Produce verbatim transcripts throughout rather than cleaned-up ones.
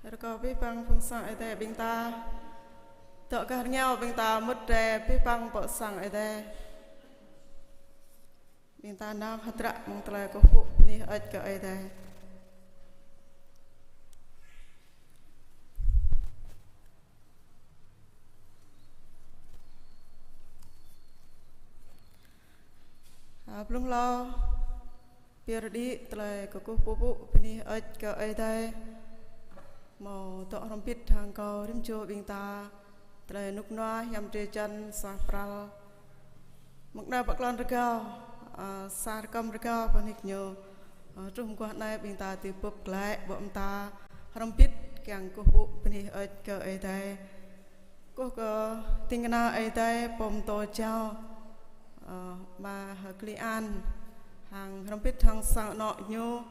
Rơkâo abih bang phung sang Ơi Adai ƀing ta. Dŏ gah rơngiao ƀing ta mŭt rai abih bang pơ sang Ơi Adai. Ƀing ta nao hơdră mơ̆ng tơlơi kơkuh pơpŭ bơni hơơč kơ Ơi Adai. A, blung hlâo, pơyơr đĭ tơlơi kơkuh pơpŭ bơni hơơč kơ Ơi Adai. Hmâo dŏ hrŏm hơbĭt hăng kâo rĭm čô ƀing ta, tơlơi rơnŭk rơnua hiam drơi jăn suaih pral. Mơ̆ng anai pơ klon rơgao, a, sa rơkăm rơgao pơ anih ñu, a, truh mơguah anai ƀing ta dưi bưp glaĭ ƀô̆ mơta hrŏm hơbĭt kiăng kơkuh pơpŭ bơni hơơč kơ Ơi Adai. Kơkuh kơ ding kơna Ơi Adai pô pơtô jao, a, ama Hơkli An, hăng hrŏm hơbĭt hăng sang anŏ ñu,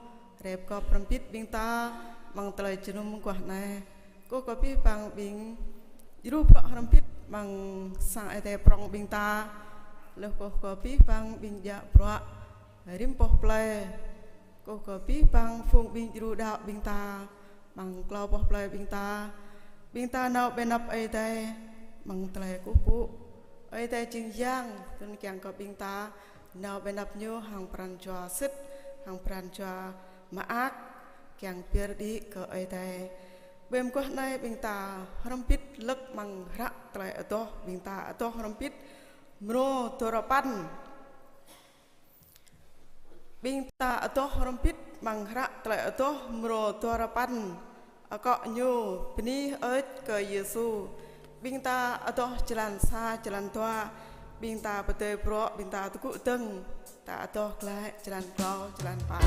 rai pơgop hrŏm hơbĭt ƀing ta amăng tơlơi jơnum mơguah anai. Kơkuh kơ abih bang ƀing djru bruă hrŏm hơbĭt amăng sang Ơi Adai prŏng ƀing ta. Laih kơkuh kơ abih bang ƀing djă bruă rĭm boh plơi. Kơkuh kơ abih bang phung ƀing djru đaŏ ƀing ta amăng klâo boh plơi ƀing ta. Ƀing ta nao ƀơi anăp Ơi Adai amăng tơlơi kơkuh pơpŭ. Ơi Adai jing yang, tui anŭn kiăng kơ ƀing ta nao ƀơi anăp ñu hăng pran jua sĭt, hăng pran jua mơak, kiăng pơyơr đĭ kơ Ơi Adai. Ƀơi mơguah anai ƀing ta hrŏm hơbĭt lơ̆k amăng hră tơlơi adoh, ƀing ta adoh hrŏm hơbĭt mrô duarơpăn. Ƀing ta adoh hrŏm hơbĭt amăng hră tơlơi adoh mrô duarơpăn. Akŏ ñu: Bơni hơơč kơ Yêsu. Ƀing ta adoh jơlan sa, jơlan dua. Ƀing ta pơdơi bruă, ƀing ta tơgŭ dơ̆ng. Ta adoh glaĭ jơlan klâo, jơlan pă.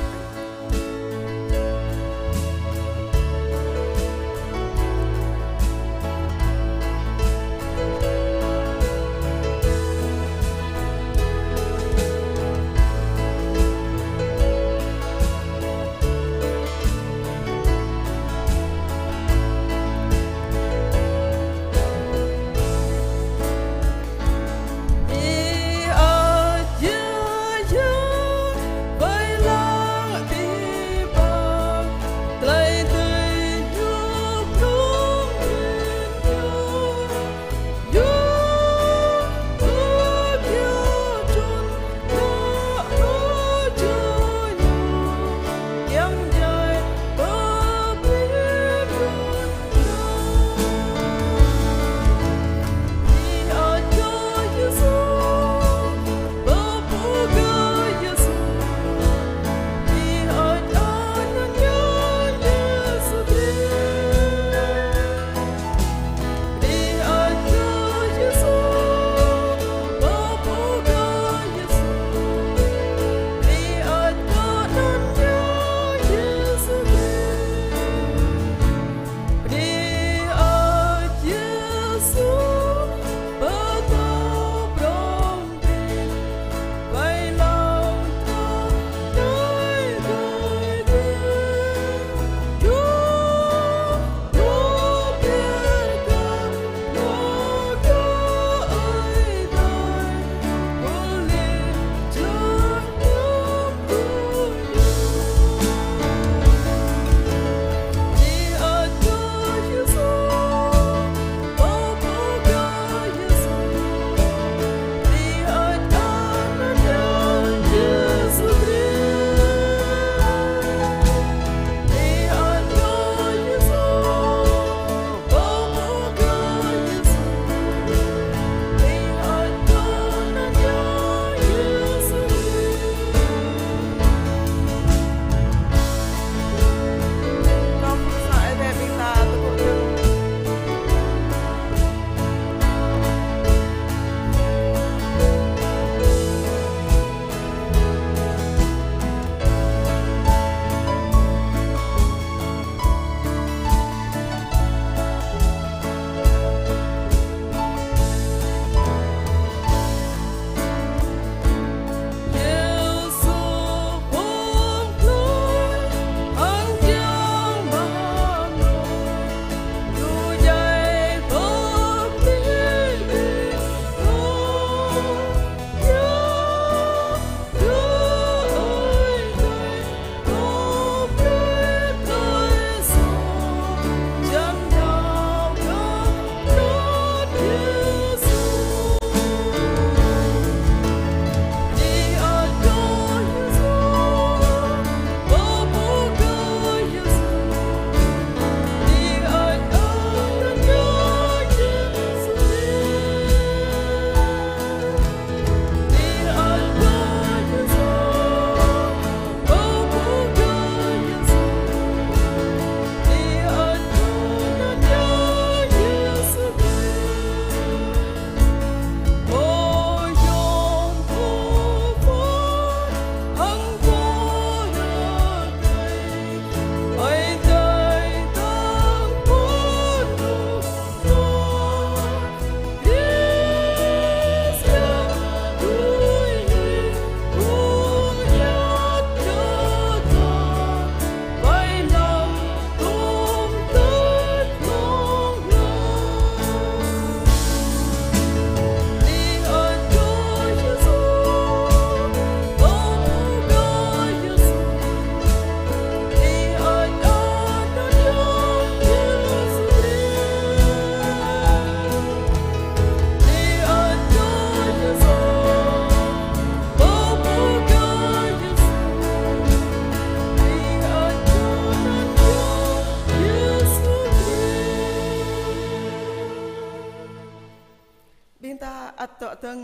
ăt dŏ dơ̆ng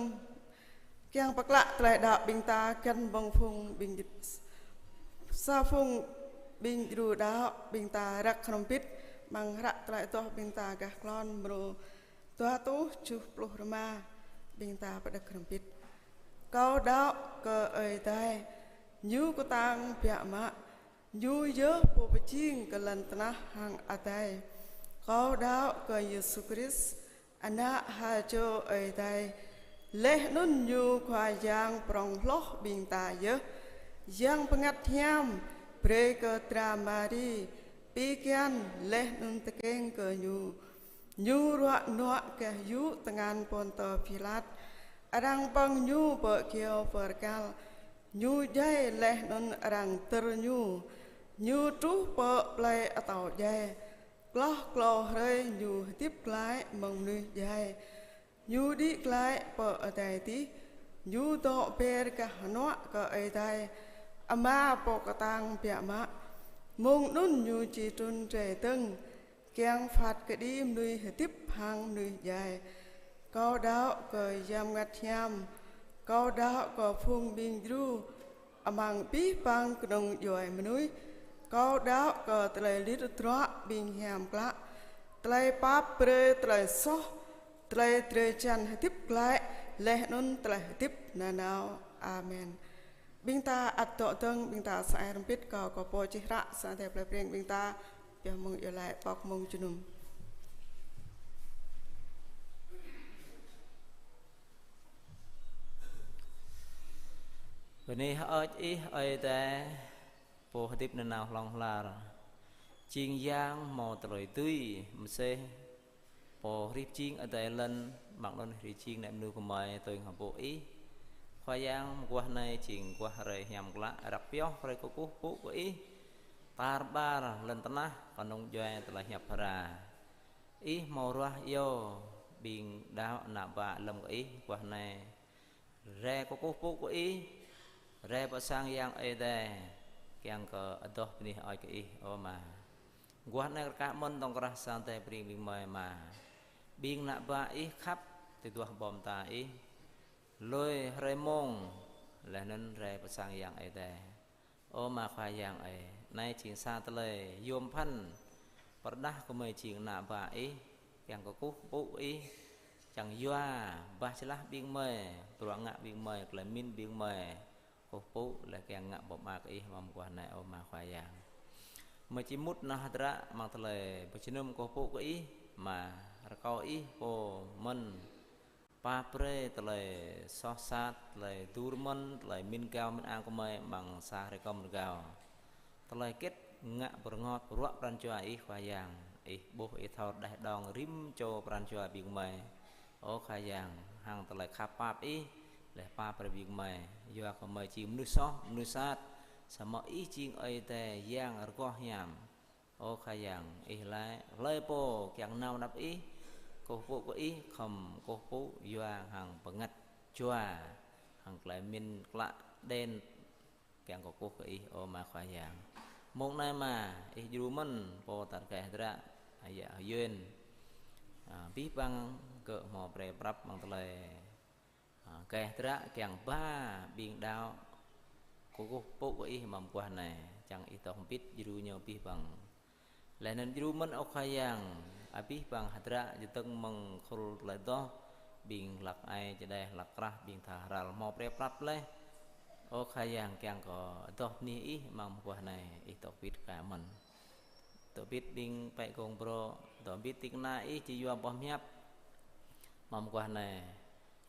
kiăng pơklă tơlơi đaŏ ƀing ta găn mơ̆ng phung ƀing, sa phung ƀing djru đaŏ ƀing ta răk hrŏm hơbĭt amăng hră tơlơi adoh ƀing ta gah klon mrô dua rơtuh tơjuh pluh rơma, ƀing ta pơđŏk hrŏm hơbĭt. Kâo đaŏ kơ Ơi Adai, Ñu kơtang biă mă, Ñu yơh Pô pơjing kơ lŏn tơnah hăng adai. Kâo đaŏ kơ Yêsu Krist, Ană ha čô Ơi Adai, laih anŭn Ñu Khua Yang prŏng hloh ƀing ta yơh. Yang Bơngăt Hiam brơi kơ dra Mari pi kian laih anŭn tơkeng kơ Ñu. Ñu ruă nuă gah yŭ tơngan Pôntơ Pilat, arăng pơ̆ng Ñu pơ kyâo pơrkal. Ñu djai laih anŭn arăng tơr Ñu. Ñu truh pơ plơi atâo djai. Hloh klâo hrơi Ñu hơdip glaĭ mơ̆ng mơnuih djai. Ñu đĭ glaĭ pơ adai adih. Ñu dŏ ber gah hơnuă kơ Ơi Adai Ama Pô kơtang biă mă. Mơ̆ng anŭn Ñu či trŭn rai dơ̆ng, kiăng phat kơđi mơnuih hơdip hăng mơnuih djai. Kâo đaŏ kơ Yang Bơngăt Hiam. Kâo đaŏ kơ phung ƀing djru amăng abih bang kơnung djuai mơnuih. Kâo đaŏ kơ tơlơi lir hơdră ƀing hiam klă, tơlơi pap brơi tơlơi soh, tơlơi drơi jan hơdip glaĭ, laih anŭn tơlơi hơdip nanao. Amen. Ƀing ta ăt dŏ dơ̆ng, ƀing ta sa ai hrŏm hơbĭt, kâo kơ pô čih hră, sa tơlơi plei Breng ƀing ta, pioh mơ̆ng iâu laĭ pŏk mơ̆ng jơnum. Bơni hơơč Ih, Ơi Adai, Pô hơdip nanao hlŏng lar, jing Yang hmâo tơlơi dưi, mơsêh Pô hrih pơjing adai lŏn, mơ̆ng anŭn hrih pơjing ană mơnuih gơmơi tơ̆ng hăng pô Ih. Khua Yang, mơguah anai jing mơguah hrơi hiam klă, răk pioh hrơi kơkuh pơpŭ kơ Ih, tar ƀar lŏn tơnah, kơnung djuai tơlơi hiăp hra. Ih hmâo ruah iâu ƀing đaŏ ană bă lơ̆m kơ Ih, mơguah anai rai kơkuh pơpŭ kơ Ih, rai pơ sang Yang Ơi Adai, kiăng kơ adoh bơni hơơč kơ Ih, ơ Ama. Mơguah anai kar kaĭ mơ̆n tŏng krah sang Ơi Adai pơring ƀing gơmơi Ama. Ƀing ană bă Ih khăp, tơduah ƀô̆ mơta Ih, lui hrơi mông, laih anŭn rai pơ sang Yang Ơi Adai. Ơ Ama Khua Yang ơi, anai jing sa tơlơi yôm phăn pơrơđah kơ gơmơi jing ană bă Ih, kiăng kơkuh pơpŭ Ih, čang yua bah jơlah ƀing gơmơi, bruă ngă ƀing gơmơi, tơlơi mĭn ƀing gơmơi, kơkuh pơpŭ laih kiăng ngă ƀô̆ mơak kơ Ih amăng mơguah anai, ơ Ama Khua Yang. Gơmơi či mŭt nao hơdră amăng tơlơi pơjơnum kơkuh pơpŭ kơ Ih, Ama, rơkâo Ih pô mơ̆n pap brơi tơlơi soh sat, tơlơi dur mơ̆n, tơlơi mĭn gao mĭn ang kơ gơmơi amăng sa hrơi kơm rơgao. Tơlơi hơget ngă pơrơngot pơruă pran jua Ih Khua Yang, Ih ƀuh Ih thâo rơđah đong rĭm čô pran jua ƀing gơmơi. Ơ Khua Yang, hăng tơlơi khăp pap Ih, laih pap brơi ƀing gơmơi, yua kơ gơmơi jing mơnuih soh, mơnuih sat, samơ̆ Ih jing Ơi Adai Yang rơgoh hiam. Ơ Khua Yang, Ih laĭ, hlơi pô kiăng nao anăp Ih, kơkuh pơpŭ kơ Ih, khŏm kơkuh pơpŭ yua hăng bơngăt jua, hăng tơlơi mĭn klă đen kiăng kơkuh kơ Ih, ơ Ama Khua Yang. Mông anai Ama, Ih djru mơ̆n, pô tar gai hơdră, Ayă Hơyuen. A, abih bang gơ̆ hmâo brơi prăp amăng tơlơi A, gai hơdră kiăng ba ƀing đaŏ kơkuh pơpŭ kơ Ih amăng mơguah anai, čang Ih dŏ hơbĭt djru ñu abih bang. Laih anŭn djru mơ̆n ơ Khua Yang, abih bang hơdră čơdơ̆ng mơ̆ng khul tơlơi adoh, ƀing hlak ai čơđai hlak krah, ƀing tha hral hmâo brơi prăp laih. Ơ Khua Yang kiăng kơ adoh bơni Ih amăng mơguah anai, Ih dŏ hơbĭt kơ mơ̆n. Dŏ hơbĭt ƀing pĕ gông brô, dŏ hơbĭt ding kơna Ih či yua boh pơhiăp amăng mơguah anai.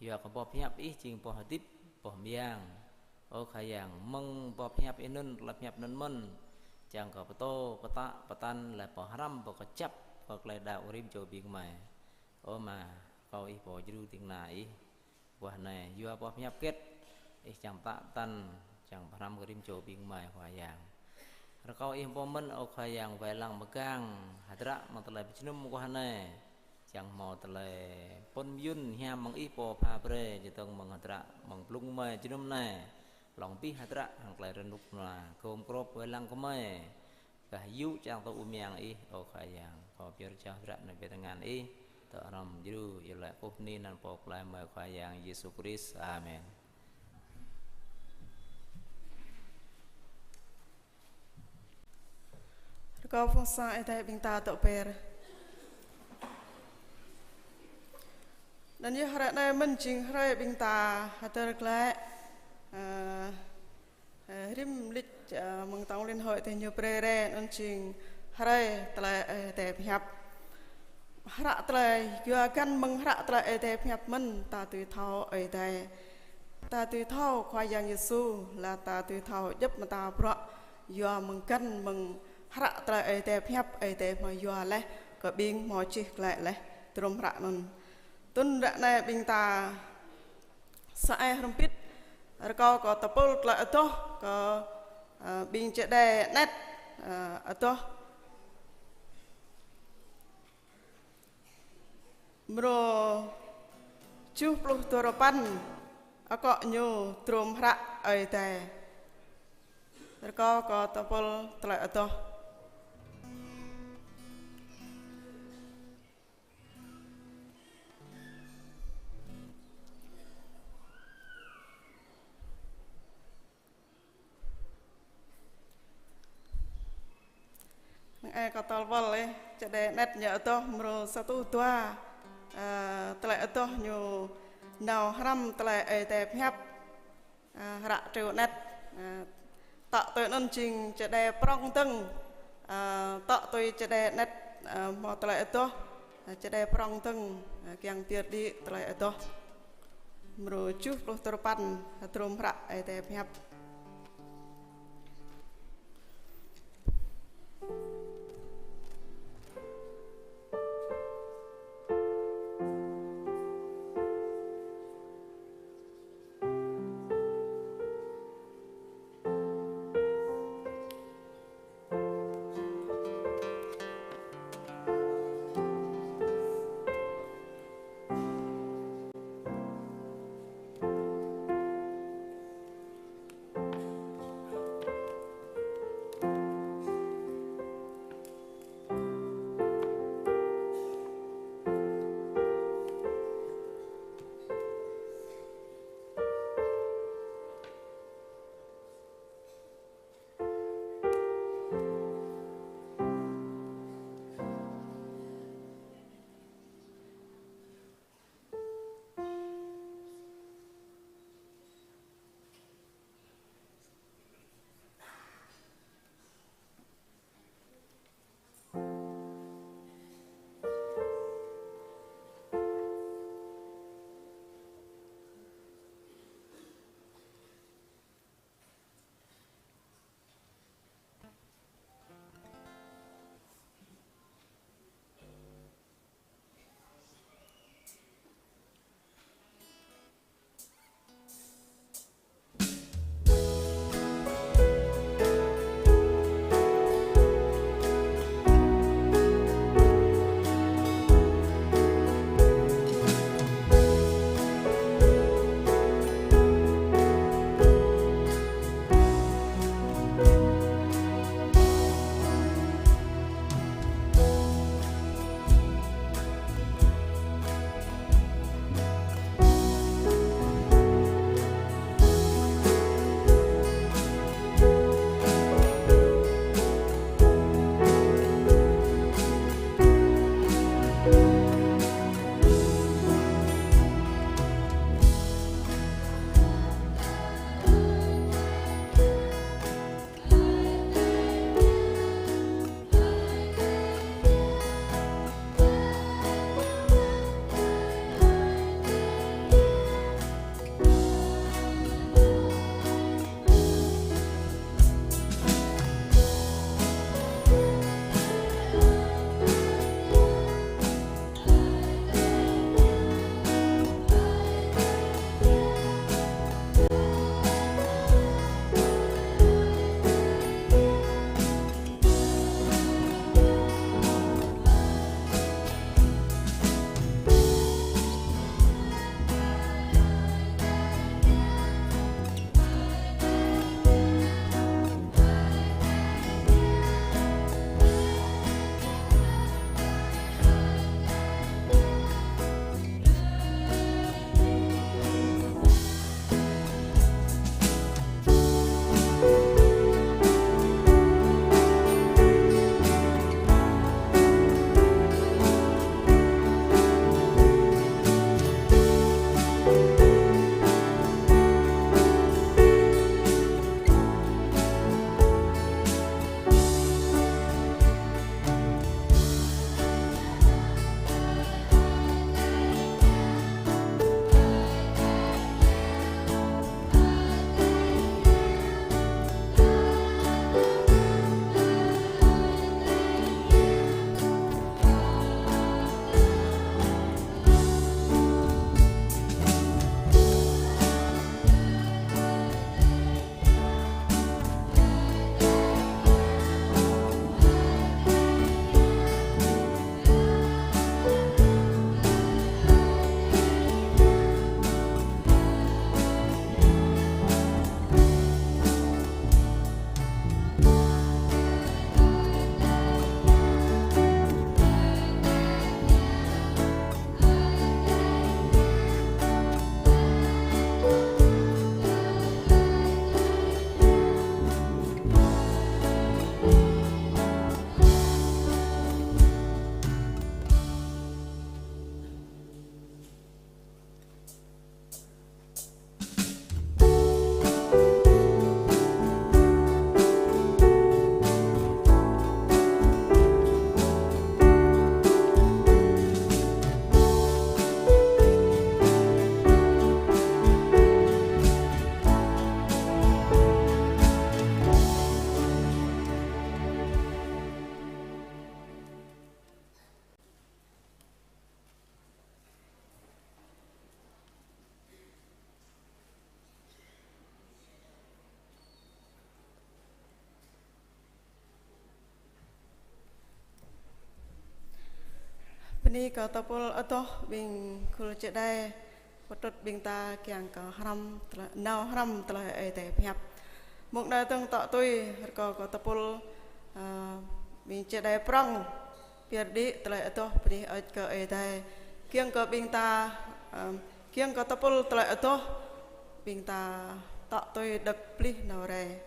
Yua kơ boh pơhiăp Ih jing boh hơdip, boh mơyang. Ơ Khua Yang, mơ̆ng boh pơhiăp Ih anŭn, tơlơi pơhiăp anŭn mơ̆n, čang kơ pơtô, pơtă, pơtăn, laih pơhrăm, pơkơjăp kơ tơlơi đaŏ rĭm čô ƀing gơmơi. Ơ Ama, rơkâo Ih pô djru ding kơna Ih. Mơguah anai, yua boh pơhiăp hơget, Ih čang pơtă pơtăn, čang pơhrăm kơ rĭm čô ƀing gơmơi Khua Yang. Rơkâo Ih pô mơ̆n ơ Khua Yang wai lăng mơgang, hơdră amăng tơlơi pơjơnum mơguah anai. Čang hmâo tơlơi pŭn mơyŭn hiam mơ̆ng Ih pô pha brơi, čơdơ̆ng mơ̆ng hơdră mơ̆ng blung gơmơi jơnum anai. Lŏng abih hơdră hăng tơlơi rơnŭk rơnua, gôm grôp wai lăng gơmơi. Gah yŭ čang tŭ ƀu mơyang Ih, ơ Khua Yang, kâo pơyơr jao hơdră anai pơ tơngan Ih. Tơ hrŏm djru, iâu laĭ kơkuh bơni anăn Pô Pơklaih mơ̆ng Khua Yang Yêsu Krist. Amen. Rơkâo phung sang Ơi Adai ƀing ta tŏ pơr. Anăn yơh hrơi anai mơ̆n jing hrơi ƀing ta hơdơr glaĭ, ơ, ơ, rĭm lịch, ơ, mơ̆ng tŏng liên hội tơ ñu brơi rai anăn jing hrơi tơlơi Ơi Adai pơhiăp. Hră tơlơi, yua găn mơ̆ng hră tơlơi Ơi Adai pơhiăp mơ̆n ta tui thâo Ơi Adai. Ta tui thâo Khua Yang Yêsu, laih ta tui thâo djŏp mơta bruă, yua mơ̆ng găn mơ̆ng hră tơlơi Ơi Adai pơhiăp, Ơi Adai hmâo yua laih kơ ƀing hmâo čih glaĭ laih tơdrôm hră anŭn. Tui anŭn ră anai ƀing ta sa ai hrŏm bĭt, rơkâo kơ tơpul tơlơi adoh kơ, ơ, ƀing čơđai anet, ơ, adoh. Mrô tơjuh pluh duarơpăn, akŏ ñu tơdrôm hră Ơi Adai. Rơkâo kơ tơpul tơlơi adoh. Năng ai kơ tơl wăl ih, čơđai anet ñu adoh mrô sa tuh dua, ơ, tơlơi adoh ñu nao hrăm tơlơi Ơi Adai pơhiăp, ơ, hră triu anet, ơ, tŏ tui anŭn jing čơđai prŏng dơ̆ng, ơ, tŏ tui čơđai anet, ơ, hmâo tơlơi adoh, ơ, čơđai prŏng dơ̆ng, ơ, kiăng pơyơr đĭ tơlơi adoh. Mrô tơjuh pluh duarơpăn, tơdrôm hră Ơi Adai pơhiăp. Bơni kơ tơpul adoh ƀing khul čơđai, pơtrŭt ƀing ta kiăng kơ hrăm tơlơi, nao hrăm tơlơi Ơi Adai pơhiăp. Mông anai dơ̆ng tŏ tui, rơkâo kơ tơpul, ơ, ƀing čơđai prŏng, pơyơr đĭ tơlơi adoh bơni hơơč kơ Ơi Adai. Kiăng kơ ƀing ta, ơ, kiăng kơ tơpul tơlơi adoh, ƀing ta tŏ tui đŏk plih nao rai.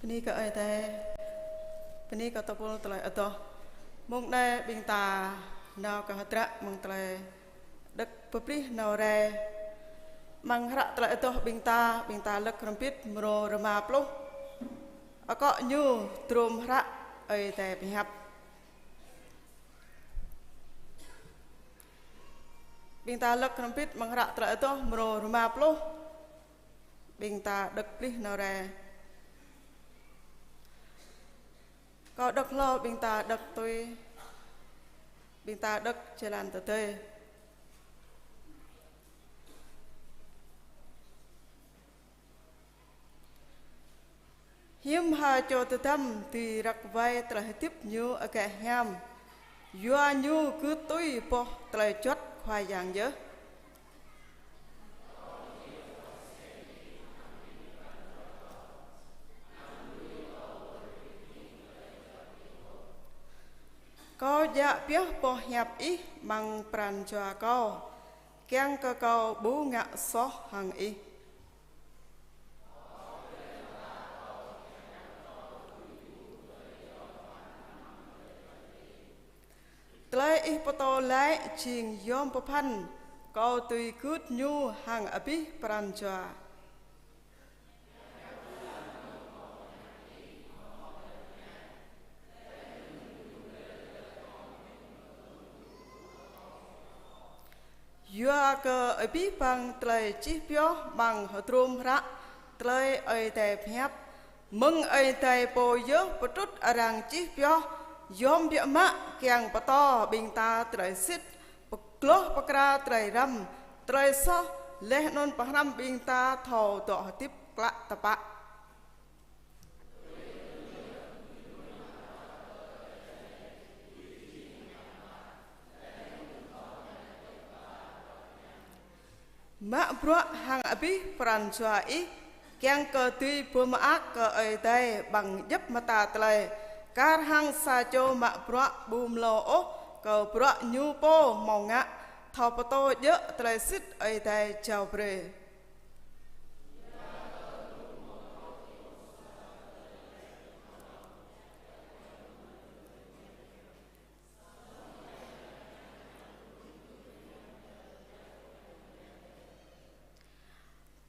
Bơni kơ Ơi Adai, bơni kơ tơpul tơlơi adoh. Mông anai ƀing ta nao kơ hơdră mơ̆ng tơlơi đŏk pơplih nao rai. Amăng hră tơlơi adoh ƀing ta, ƀing ta lơ̆k hrŏm hơbĭt mrô rơma pluh. Akŏ ñu hơdrôm hră Ơi Adai pơhiăp. Ƀing ta lơ̆k hrŏm hơbĭt amăng hră tơlơi adoh mrô rơma pluh. Ƀing ta đŏk pơplih nao rai. Kâo đŏk hlâo, ƀing ta đŏk tui. Ƀing ta đŏk jơlan tơdơi. Hiư̆m ha čô tơdăm dưi răk wai tơlơi hơdip ñu agak hiam, yua ñu gưt tui boh tơlơi juăt Khua Yang yơh. Kâo djă̱ pioh boh hiăp ih amăng pran jua kâo, kiăng kơ kâo ƀu ngă soh hăng ih. Tơlơi ih pơtô laĭ jing yom pơphan, kâo dưi gưt ñu hăng abih pran jua. Yua kơ abih bang tơlơi čih pioh amăng hơdrôm hră tơlơi Ơi Adai pơhiăp, mơ̆ng Ơi Adai pô yơh pơtrŭt arăng čih pioh yom biă mă kiăng pơtô ƀing ta tơlơi sĭt, pơgloh pơkra tơlơi răm, tơlơi soh, laih anŭn pơhrăm ƀing ta thâo dŏ hơdip klă tơpă. Mă bruă hăng abih pran jua ih, kiăng kơ dưi pơmơak kơ Ơi Adai amăng djŏp mơta tơlơi. Kar hăng sa čô mă bruă ƀu mlâo ôh kơ bruă ñu pô hmâo ngă, thâo pơtô djơ̆ tơlơi sĭt Ơi Adai jao brơi.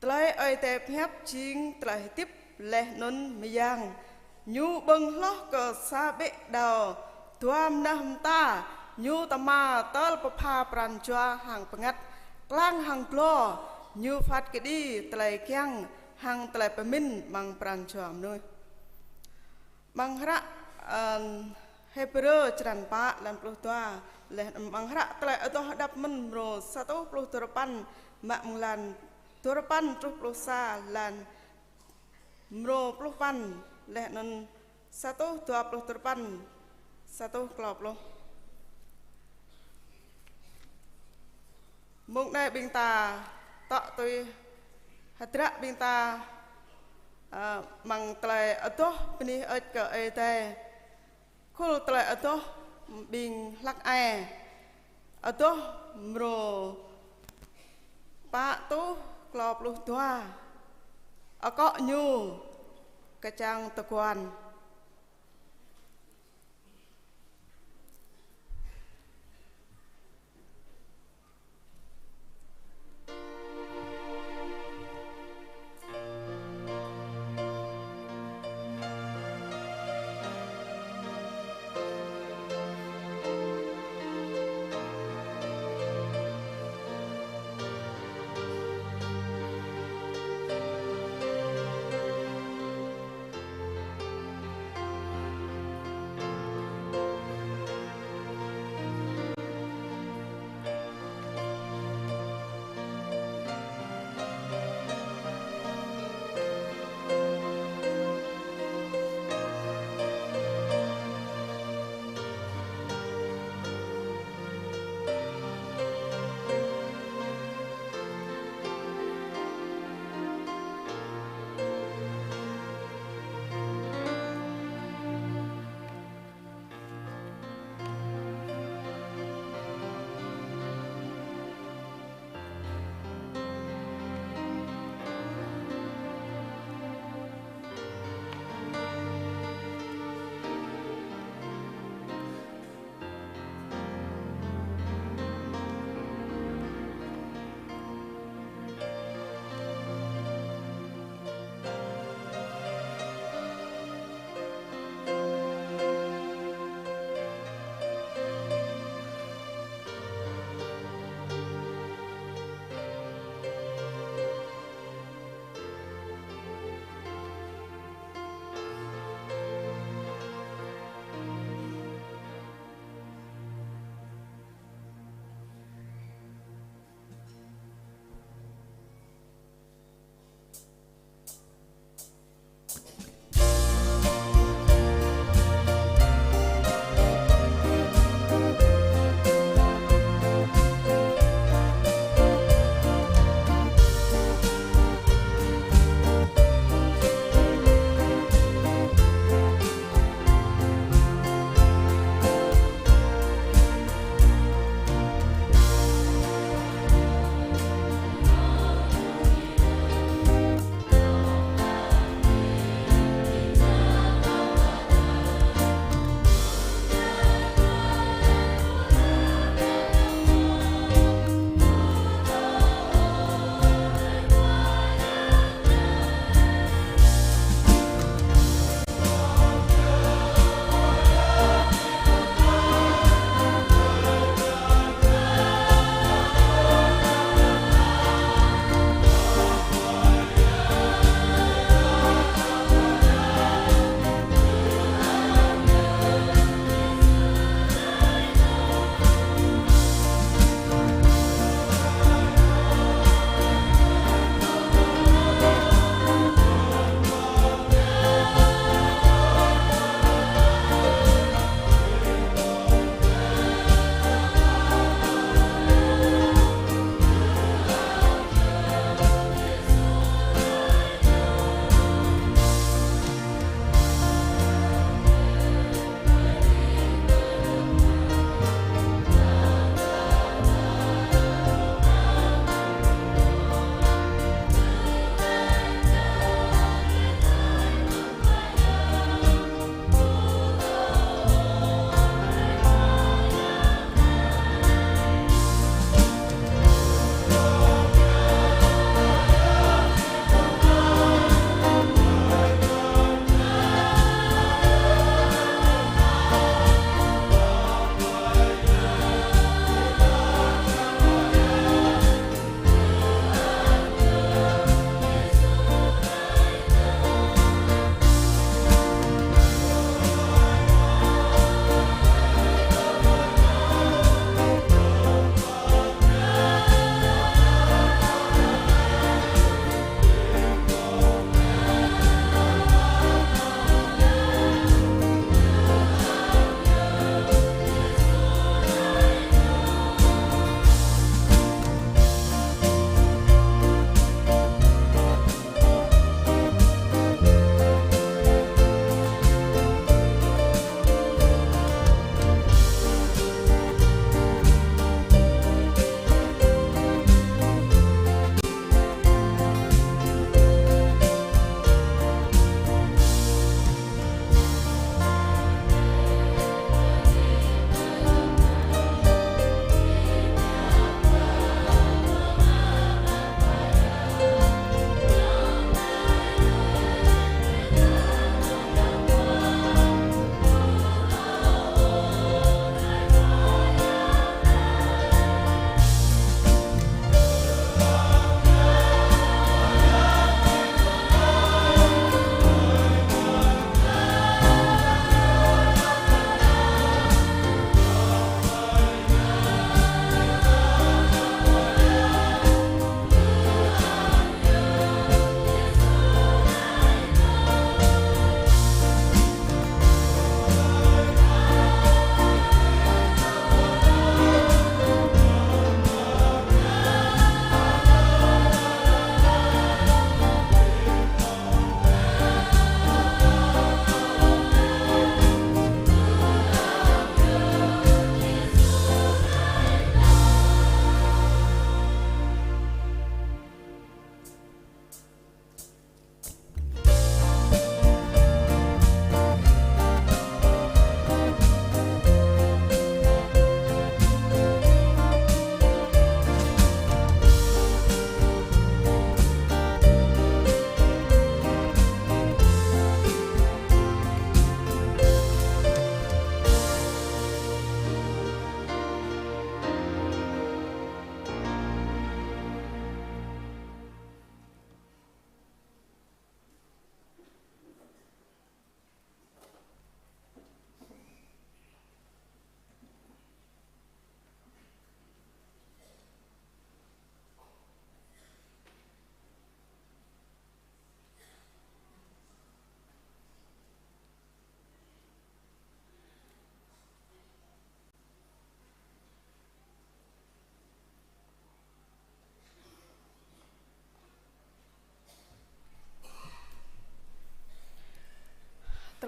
Tơlơi Ơi Adai pơhiăp jing tơlơi hơdip laih anŭn mơyang. Ñu ƀơ̆ng hloh kơ sa ƀĕ đao dua mơnah mơta, ñu tơma tơl pơpha pran jua hăng bơngăt, klang hăng glô, ñu phat kơđi tơlơi kiăng hăng tơlơi pơmĭn amăng pran jua mơnuih. Amăng hră, ơ, Hêbrơ črăn pă lan pluh dua, laih amăng hră tơlơi adoh hơđăp mơ̆n mrô sa rơtuh pluh duarơpăn, mă mơ̆ng lan duarơpăn truh pluh sa, lan mrô pluh păn, laih anŭn sa rơtuh dua pluh duarơpăn, sa rơtuh klâo pluh. Mông anai ƀing ta tŏ tui hơdră ƀing ta, ơ, amăng tơlơi adoh bơni hơơč kơ Ơi Adai. Khul tơlơi adoh ƀing hlăk ai. Adoh mrô pă rơtuh klâo pluh dua. Akŏ ñu kơčăng tơguan.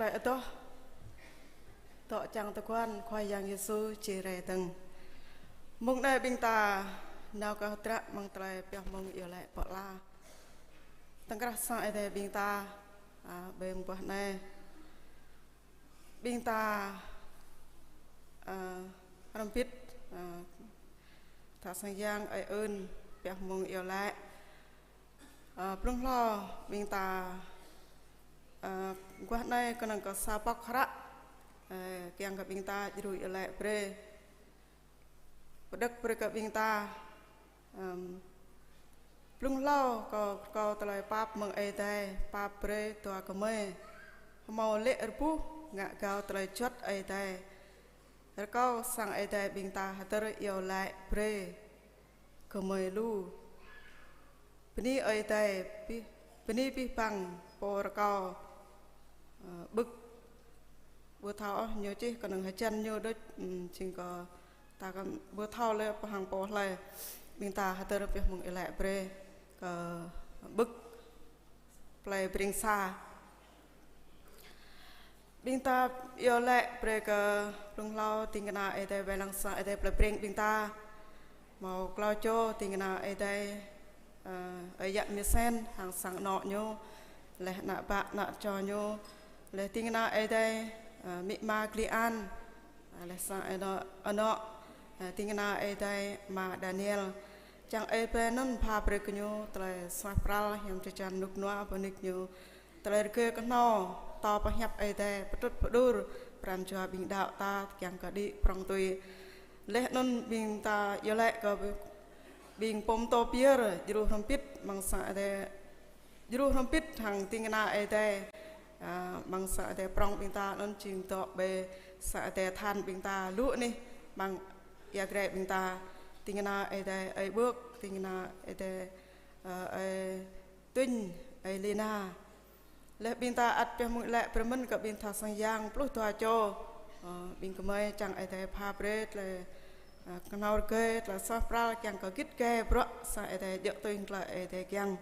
Tơlơi adoh, dŏ čang tơguan Khua Yang Yêsu či rai dơ̆ng. Mông anai ƀing ta nao kơ hơdră mơ̆ng tơlơi pioh mơ̆ng iâu laĭ pơala. Tơ̆ng krah sang Ơi Adai ƀing ta, a, ƀơi mơguah anai. Ƀing ta, a, hrŏm hơbĭt, a, tha sang yang ơi ơn pioh mơ̆ng iâu laĭ. A, blung hlâo ƀing ta, a, mơguah anai kơnơ̆ng kơ sa pŏk hră, a, kiăng kơ ƀing ta djru iâu laĭ brơi. Pơđŏk brơi kơ ƀing ta, ăm, blung hlâo kâo, kâo tơlơi pap mơ̆ng Ơi Adai, pap brơi dua gơmơi. Hơmâo lê̆ rơbuh ngă gao tơlơi juăt Ơi Adai. Rơkâo sang Ơi Adai ƀing ta hơdơr iâu laĭ brơi gơmơi lu. Bơni Ơi Adai, bih, bơni abih bang pô rơkâo, ơ, ƀư̆k. Ƀu thâo ôh ñu čih kơnơ̆ng hơjăn ñu đôč, ưm, jing kơ ta kăn ƀu thâo lĕ pơhăng pô hlơi. Ƀing ta hơdơr pioh mơ̆ng iâu laĭ brơi kơ ƀư̆k plei Breng Sa. Ƀing ta iâu laĭ brơi kơ blung hlâo ding kơna Ơi Adai wai lăng sang Ơi Adai plei Breng ƀing ta. Hmâo klâo čô ding kơna Ơi Adai, ơ, ơi yă Misen hăng sang anŏ ñu, laih ană bă ană čô ñu, laih ding kơna Ơi Adai, ơ, amĭ ama Gli An, ơ, laih sang anŏ, anŏ, ơ, ding kơna Ơi Adai ama Daniel. Čang Ơi Adai anŭn pha brơi kơ ñu tơlơi suaih pral hiam jơjan rơnŭk rơnua pơnik ñu. Tơlơi rơgơi kơhnâo, tơlơi pơhiăp Ơi Adai, pơtrŭt pơđur pran jua ƀing đaŏ ta kiăng kơ đĭ prŏng tui. Laih anŭn ƀing ta iâu laĭ kơ ƀing pô pơtô pơyơr, djru hrŏm hơbĭt amăng sang Ơi Adai, djru hrŏm hơbĭt hăng ding kơna Ơi Adai, a, amăng sang Ơi Adai prŏng ƀing ta anŭn jing dŏ ƀơi sang Ơi Adai than ƀing ta lu anih amăng ia grai ƀing ta, ding kơna Ơi Adai ơi Ƀuôk, ding kơna Ơi Adai, ơ, ơi Tuñ, ơi Lina. Laih ƀing ta ăt pioh mơ̆ng iâu laĭ brơi mơ̆n kơ ƀing tha sang yang pluh dua čô, ơ, ƀing gơmơi čang Ơi Adai pha brơi tơlơi, ơ, kơhnâo rơgơi, tơlơi suaih pral kiăng kơ git gai bruă sang Ơi Adai djơ̆ tui tơlơi Ơi Adai kiăng.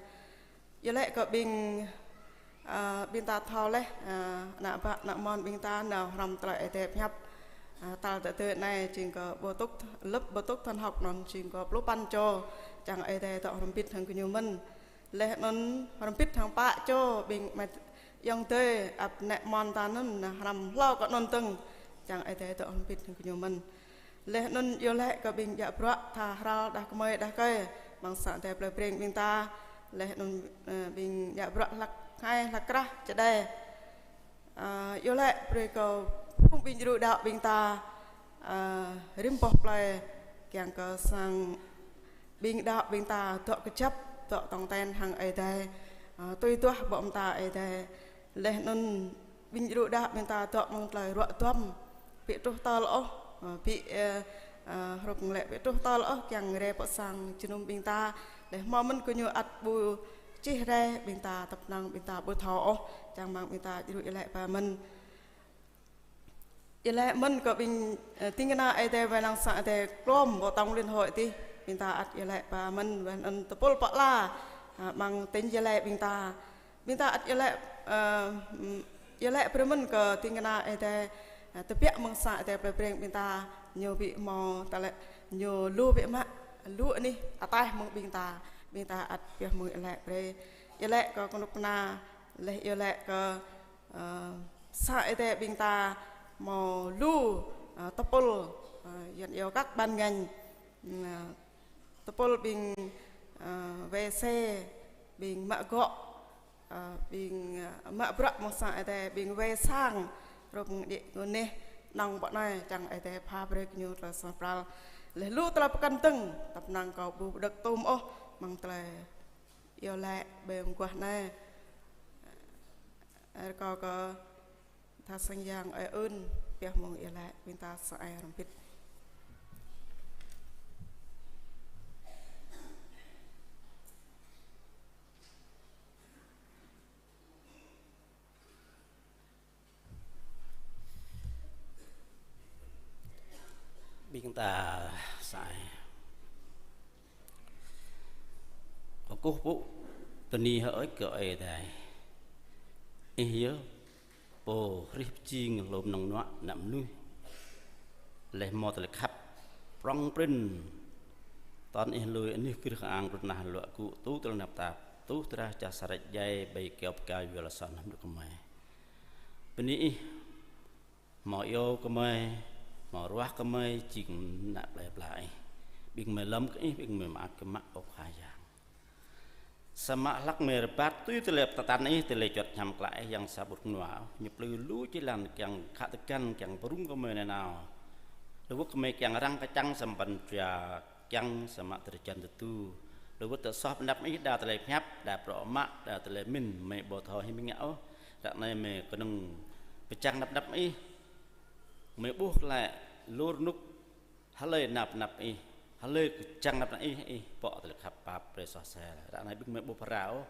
Iâu laĭ kơ ƀing, ơ, ƀing ta thâo laih, ơ, ană bă ană mon ƀing ta nao hrŏm tơlơi Ơi Adai pơhiăp, ơ, tal tơdơi anai jing kơ ƀu tŭk, lớp ƀu tŭk thần học anŭn jing kơ pluh păn čô, čang Ơi Adai dŏ hrŏm hơbĭt hăng gơñu mơ̆n. Laih anŭn hrŏm hơbĭt hăng pă čô ƀing amai ayŏng adơi ăp ană mon ta anŭn nao hrŏm hlâo kơ anŭn dơ̆ng, čang Ơi Adai dŏ hrŏm hơbĭt hăng gơñu mơ̆n. Laih anŭn iâu laĭ kơ ƀing djă bruă tha hral đah kơmơi đah kơi amăng sang Ơi Adai plei Breng ƀing ta. Laih anŭn, ơ, ƀing djă bruă hlăk hai hlăk krah čơđai. Ơ, iâu laĭ brơi kơ phung ƀing djru đaŏ ƀing ta, ơ, rĭm boh plei kiăng kơ sang ƀing đaŏ ƀing ta dŏ kơjăp, dŏ tong ten hăng Ơi Adai, ơ, tui duah ƀô̆ mơta Ơi Adai. Laih anŭn ƀing djru đaŏ ƀing ta dŏ amăng tơlơi ruă duăm, ƀu truh tơl ôh, ơ, ƀu, ơ, ơ, hrup lĕ ƀu truh tơl ôh kiăng rai pơ sang jơnum ƀing ta. Laih hmâo mơ̆n gơñu ăt ƀu čih rai ƀing ta, tơpă năng ƀing ta ƀu thâo ôh, čang mơ̆ng ƀing ta djru iâu laĭ ba mơ̆n. Iâu laĭ mơ̆n kơ ƀing, ơ, ding kơna Ơi Adai wai lăng sang Ơi Adai klom ƀơi tong liên hội adih, ƀing ta ăt iâu laĭ ba mơ̆n, wai anŭn tơpul pơala, ơ, amăng tỉnh Gia Lai ƀing ta. Ƀing ta ăt iâu laĭ, ơ, ưm, iâu laĭ brơi mơ̆n kơ ding kơna Ơi Adai, ơ, tơbiă amăng sang Ơi Adai plei Breng ƀing ta, ñu ƀu hmâo tơlơi, ñu lu biă mă, lu anih ataih mơ̆ng ƀing ta, ƀing ta ăt pioh mơ̆ng iâu laĭ brơi. Iâu laĭ kơ kơnuk kơna, laih iâu laĭ kơ, ơ, sang Ơi Adai ƀing ta hmâo lu, ơ, tơpul, ơ, yuan iâu các ban ngành, ơ, tơpul ƀing, ơ, wai se, ƀing mă gŏ, ơ, ƀing, ơ, mă bruă amăng sang Ơi Adai, ƀing wai sang, hrup ngă đĭ ngôn neh, nong ƀơi anai, čang Ơi Adai pha brơi kơ ñu tơlơi suaih pral. Laih lu tơlơi pơkŏn dơ̆ng, tơpă năng kâo ƀu pơđŏk tŭm ôh, amăng tơlơi iâu laĭ ƀơi mơguah anai. Rơkâo kơ tha sang yang ơi ơn, pioh mơ̆ng iâu laĭ, ƀing ta sa ai hrŏm hơbĭt. Ƀing ta sa ai. Kơkuh pơpŭ bơni hơơč kơ Ơi Adai. Ih yơh Ơ hrih pơjing hlô mơnơ̆ng nuă ană mơnuih, laih hmâo tơlơi khăp prŏng prin, tơl Ih lui anih gưh kơang trŭn nah luă gŭ tŭ tơlơi tơnap tap, tŭ tơlơi čah sa rĕč djai ƀơi kơyâo pơkă yua lŏn sŏn hơmư̆ kơmơi. Bơni Ih hmâo iâu kơmơi, hmâo ruah kơmơi jing ană plơi pla Ih. Ƀing gơmơi lơ̆m kơ Ih, ƀing gơmơi mơak kơ mă, ơ Khua Yang. Samơ̆ hlăk gơmơi rơbat tui tơlơi tơtăn Ih, tơlơi juăt hiam klă Ih, Yang sa ƀut kơnua, ñu plư lu jơlan kiăng khă tơgăn, kiăng pơrŭng kơmơi nanao. Lu wơ̆t gơmơi kiăng răng kơčăng samơ̆ pran jua kiăng, samơ̆ drơi jan tơdu. Lu wơ̆t tơlơi soh pơanăp Ih, đa tơlơi pơhiăp, đa bruă mă, đa tơlơi mĭn, gơmơi ƀu thâo hĭ mơ̆ng ngă ôh. Ră anai gơmơi kơnơ̆ng pơčang anăp anăp Ih. Gơmơi ƀuh klă lu rơnŭk hlơi nao pơ anăp Ih, hlơi kơčăng nao pơ anăp Ih, Ih pŏk tơlơi khăp pap brơi soh sel. Ră anai ƀing gơmơi ƀu phara ôh,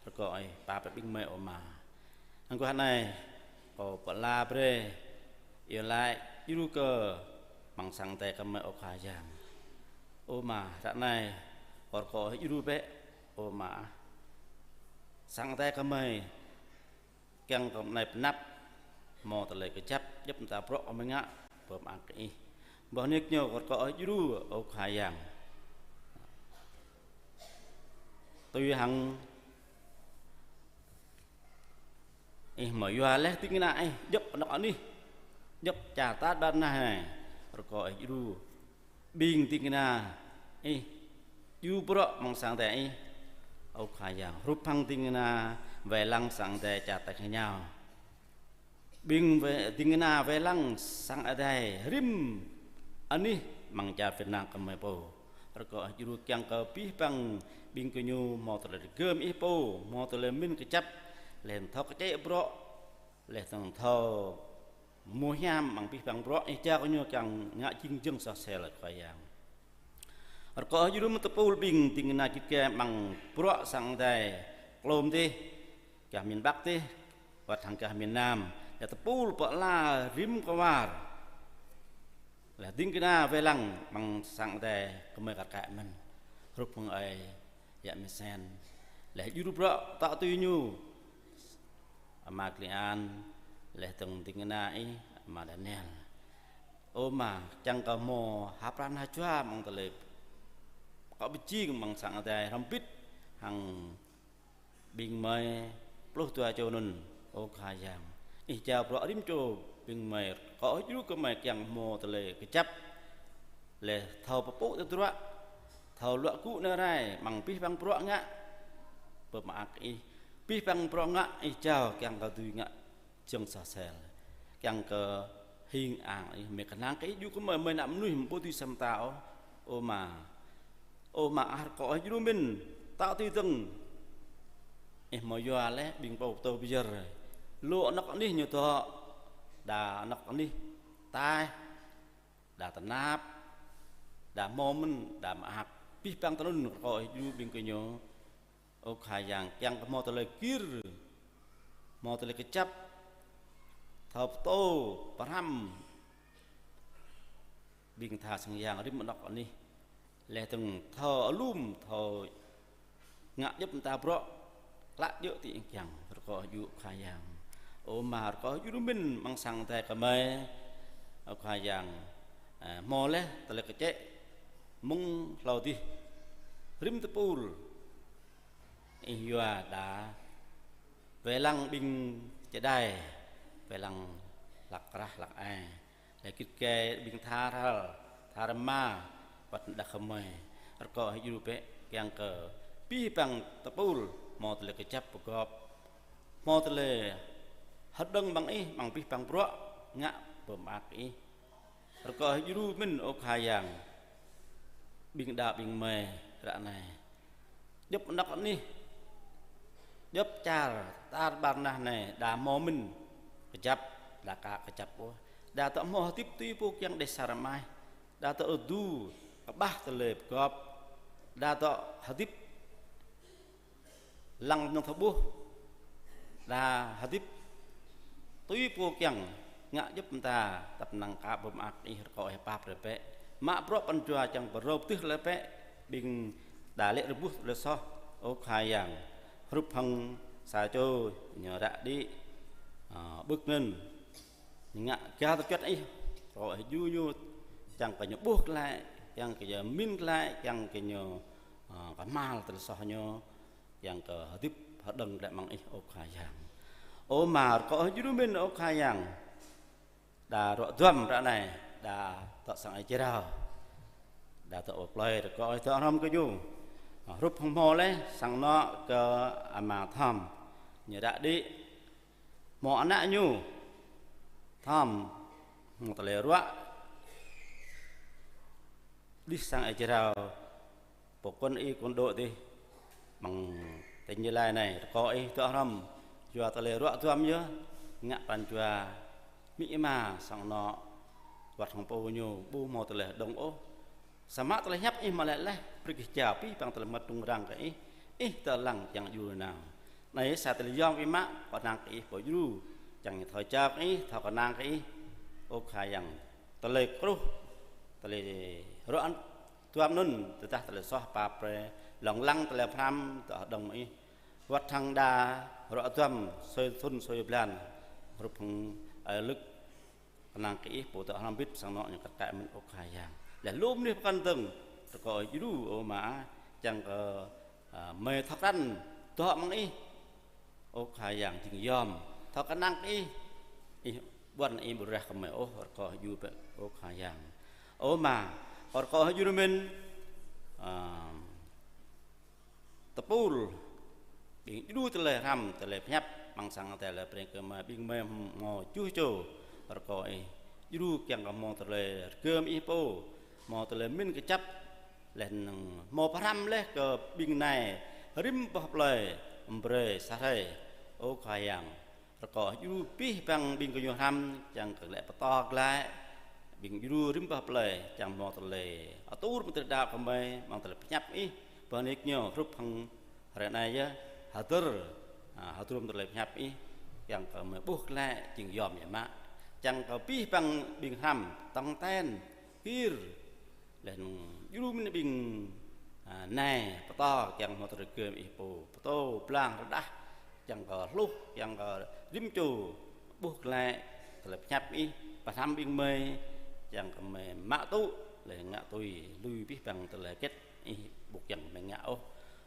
rơkâo Ih pap brơi ƀing gơmơi, ơ Ama. Hăng guah anai, kâo pơala brơi, iâu laĭ djru kơ amăng sang Ơi Adai gơmơi, ơ Khua Yang. Ơ Ama, ră anai kâo rơkâo Ih djru bĕ, ơ Ama. Sang Ơi Adai gơmơi kiăng kơ anai pơanăp hmâo tơlơi kơjăp, djŏp mơta bruă gơmơi ngă pơmơak kơ Ih. Boh nik ñu kâo rơkâo Ih djru, ơ Khua Yang. Tui hăng Ih hmâo yua laih ding kơna Ih djŏp anŏ anih, djŏp čar ta ƀar nah anai, rơkâo Ih djru ƀing ding kơna Ih, djru bruă amăng sang Ơi Adai Ih, ơ Khua Yang, hrup hăng ding kơna wai lăng sang Ơi Adai čar tač rơngiao. Ƀing wai, ding kơna wai lăng sang Ơi Adai rĭm anih amăng čar Việt Nam gơmơi pô. Rơkâo Ih djru kiăng kơ abih bang ƀing gơñu hmâo tơlơi rơgơm Ih pô, hmâo tơlơi mĭn kơjăp, laih thâo kơčĕ bruă, laih dơ̆ng thâo hmâo hiam amăng abih bang bruă Ih jao kơ gơñu kiăng ngă jing jơ̆ng soh sel, ơ Khua Yang. Rơkâo Ih djru mơ̆n tơpul ƀing ding kơna git gai amăng bruă sang Ơi Adai klôm dih, gah miền Bắc dih, wơ̆t hăng gah miền Nam, laih tơpul pơala rĭm kwar. Laih ding kơna wai lăng amăng sang Ơi Adai gơmơi kar kaĭ mơ̆n, hrup hăng ơi Yă Misen. Laih djru bruă tŏ tui ñu, Ama Klian, laih dơ̆ng ding kơna Ih, Ama Daniel. Ơ Ama, kiăng kơ hmâo ha pran ha jua amăng tơlơi kâo pơjing amăng sang Ơi Adai hrŏm hơbĭt hăng ƀing gơmơi pluh dua čô anŭn, ơ Khua Yang. Ih jao bruă rĭm čô ƀing gơmơi, rơkâo Ih djru kơ gơmơi kiăng hmâo tơlơi kơjăp, laih thâo pơpŭ tơdruă, thâo luă gŭ nao rai amăng abih bang bruă ngă pơmơak Ih, abih bang bruă ngă Ih jao kiăng kơ dưi ngă jơ̆ng soh sel, kiăng kơ hing ang Ih. Gơmơi kơnang kơ Ih djru kơ gơmơi, gơmơi ană mơnuih ƀu dưi sa mơta ôh, ơ Ama. Ơ Ama ah, rơkâo Ih djru mĭn, tŏ tui dơ̆ng Ih hmâo yua laih ƀing pô pơtô pơyơr. Lu anŏ anih ñu dŏ, đa anŏ anih taih, đa tơnap, đa hmâo mơ̆n, đa mơak. Abih bang tơnŭn rơkâo Ih djru ƀing gơñu, ơ Khua Yang, kiăng kơ hmâo tơlơi gir, hmâo tơlơi kơjăp, thâo pơtô pơhrăm ƀing tha sang yang rĭm anŏ anih. Laih dơ̆ng thâo alum, thâo ngă djŏp mơta bruă klă djơ̆ tĭ kiăng, rơkâo Ih djru, ơ Khua Yang. Ơ Ama, rơkâo Ih djru mĭn amăng sang Ơi Adai gơmơi, ơ Khua Yang, ơ, hmâo laih tơlơi kơčĕ mơ̆ng hlâo dih. Rĭm tơpul Ih yua đa wai lăng ƀing čơđai, wai lăng hlăk krah hlăk ai, laih git gai ƀing tha hral, tha rơma, wơ̆t đah kơmơi. Rơkâo Ih djru bĕ kiăng kơ abih bang tơpul hmâo tơlơi kơjăp pơgop, hmâo tơlơi hơđơ̆ng amăng Ih, amăng abih bang bruă ngă pơmơak Ih. Rơkâo Ih djru mĭn, ơ Khua Yang, ƀing đaŏ ƀing gơmơi ră anai. Djŏp anŏ anih, djŏp čar tar ƀar nah anai, đa hmâo mĭn kơjăp, đa ka kơjăp ôh. Đa dŏ hmâo hơdip tui pô kiăng đeh sa rơmai. Đa dŏ rơdu kơƀah tơlơi pơgop. Đa dŏ hơdip lăng mơnơ̆ng thâo ƀuh, đa hơdip tui pô kiăng ngă djŏp mơta, tăp năng ka pơmơak Ih, rơkâo Ih pap brơi bĕ. Mă bruă pran jua kiăng pơrâo pơtưh laih bĕ, ƀing đa lĕ rơbuh tơlơi soh, ơ Khua Yang. Hrup hăng sa čô ñu ră đĭ Ơ, ƀơi anŭn, ñu ngă gah tơjuăt ih, rơkâo ih djru ñu, kiăng kơ ñu ƀuh glaĭ, kiăng kơ ñu mĭn glaĭ, kiăng kơ ñu, ơ, kơhma̱l tơlơi soh ñu, kiăng kơ hơdip hơđơ̆ng glaĭ amăng ih, ơ Khua Yang. Ơ Ama, rơkâo ih djru mĭn, ơ Khua Yang. Đa ruă duăm ră anai, đa dŏ sang Ơi Jrao, đa dŏ pơ plơi, rơkâo ih dŏ hrŏm kơ ñu. Hrup hăng hmâo laih, sang anŏ kơ ama Thom, ñu đă đĭ, hmâo ană ñu, Thom, hmâo tơlơi ruă, đih sang Ơi Jrao, pô kŏn ih kŏn dŏ dih, amăng tỉnh Gia Lai anai, rơkâo ih dŏ hrŏm, yua tơlơi ruă duăm yơh, ngă pran jua, amĭ ama sang anŏ, wơ̆t hăng pô ñu, ƀu hmâo tơlơi hơđơ̆ng ôh. Samơ̆ tơlơi hiăp ih mă lĕ laih, brơi kơ jao abih bang tơlơi mơmŏt rŭng răng kơ ih, ih tơlăng kiăng djru nao. Anai sa tơlơi yom ih mă, kơnang kơ ih pô djru, kiăng thâo jao kơ ih, thâo kơnang kơ ih, ơ Khua Yang. Tơlơi kruh, tơlơi ruă duăm anŭn, tơdah tơlơi soh pap brơi, lông lăng tơlơi pơhrăm, dŏ hơđơ̆ng ih. Wơ̆t hăng đa ruă duăm, sui thŭn sui blan, hrup hăng ơi Lŭk, kơnang kơ ih pô dŏ hrŏm bit sang anŏ ñu kar kaĭ mơ̆n, ơ Khua Yang. Laih lu mơnuih pơkŏn dơ̆ng, rơkâo ih djru, ơ Ama, kiăng kơ, ơ, mơi thâo krăn dŏ amăng ih, ơ Khua Yang, jing yom, thâo kơnang kơ ih, ih ƀuăn ih ƀu rơđah kơ mơi ôh, rơkâo ih djru bĕ, ơ Khua Yang. Ơ Ama, rơkâo ih djru mĭn, ơ, tơpul, ƀing djru tơlơi hrăm, tơlơi pơhiăp, amăng sang Adai lĕ brơi kơ mơi, ƀing mơi hmâo čuh čô, rơkâo ih djru kiăng kơ hmâo tơlơi rơgơm ih pô, hmâo tơlơi mĭn kơjăp, laih anŭn hmâo pơhrăm laih kơ ƀing nai, rĭm boh plơi, amăng brơi sa hrơi, ơ Khua Yang. Rơkâo ih djru abih bang ƀing gơñu hrăm, kiăng kơ glaĭ pơtô glaĭ, ƀing djru rĭm boh plơi, kiăng hmâo tơlơi atur mơ̆ng tơlơi đaŏ kơ mơi, mơ̆ng tơlơi pơhiăp ih, pơnik ñu hrup hăng hrơi anai yơh, hơdơr, ơ, hơdrôm tơlơi pơhiăp ih, kiăng kơ mơi ƀuh glaĭ, jing yom yơh mă. Kiăng kơ abih bang ƀing hrăm, tong ten, gir, laih anŭn djru mơ̆n ƀing, ơ, nai, pơtô, kiăng hmâo tơlơi rơgơm ih pô, pơtô, blang, rơđah, kiăng kơ hluh, kiăng kơ rĭm čô, ƀuh glaĭ, tơlơi pơhiăp ih, pơhrăm ƀing mơi, kiăng kơ mơi mă tŭ, laih ngă tui, lui abih bang tơlơi hơget ih ƀu kiăng mơi ngă ôh.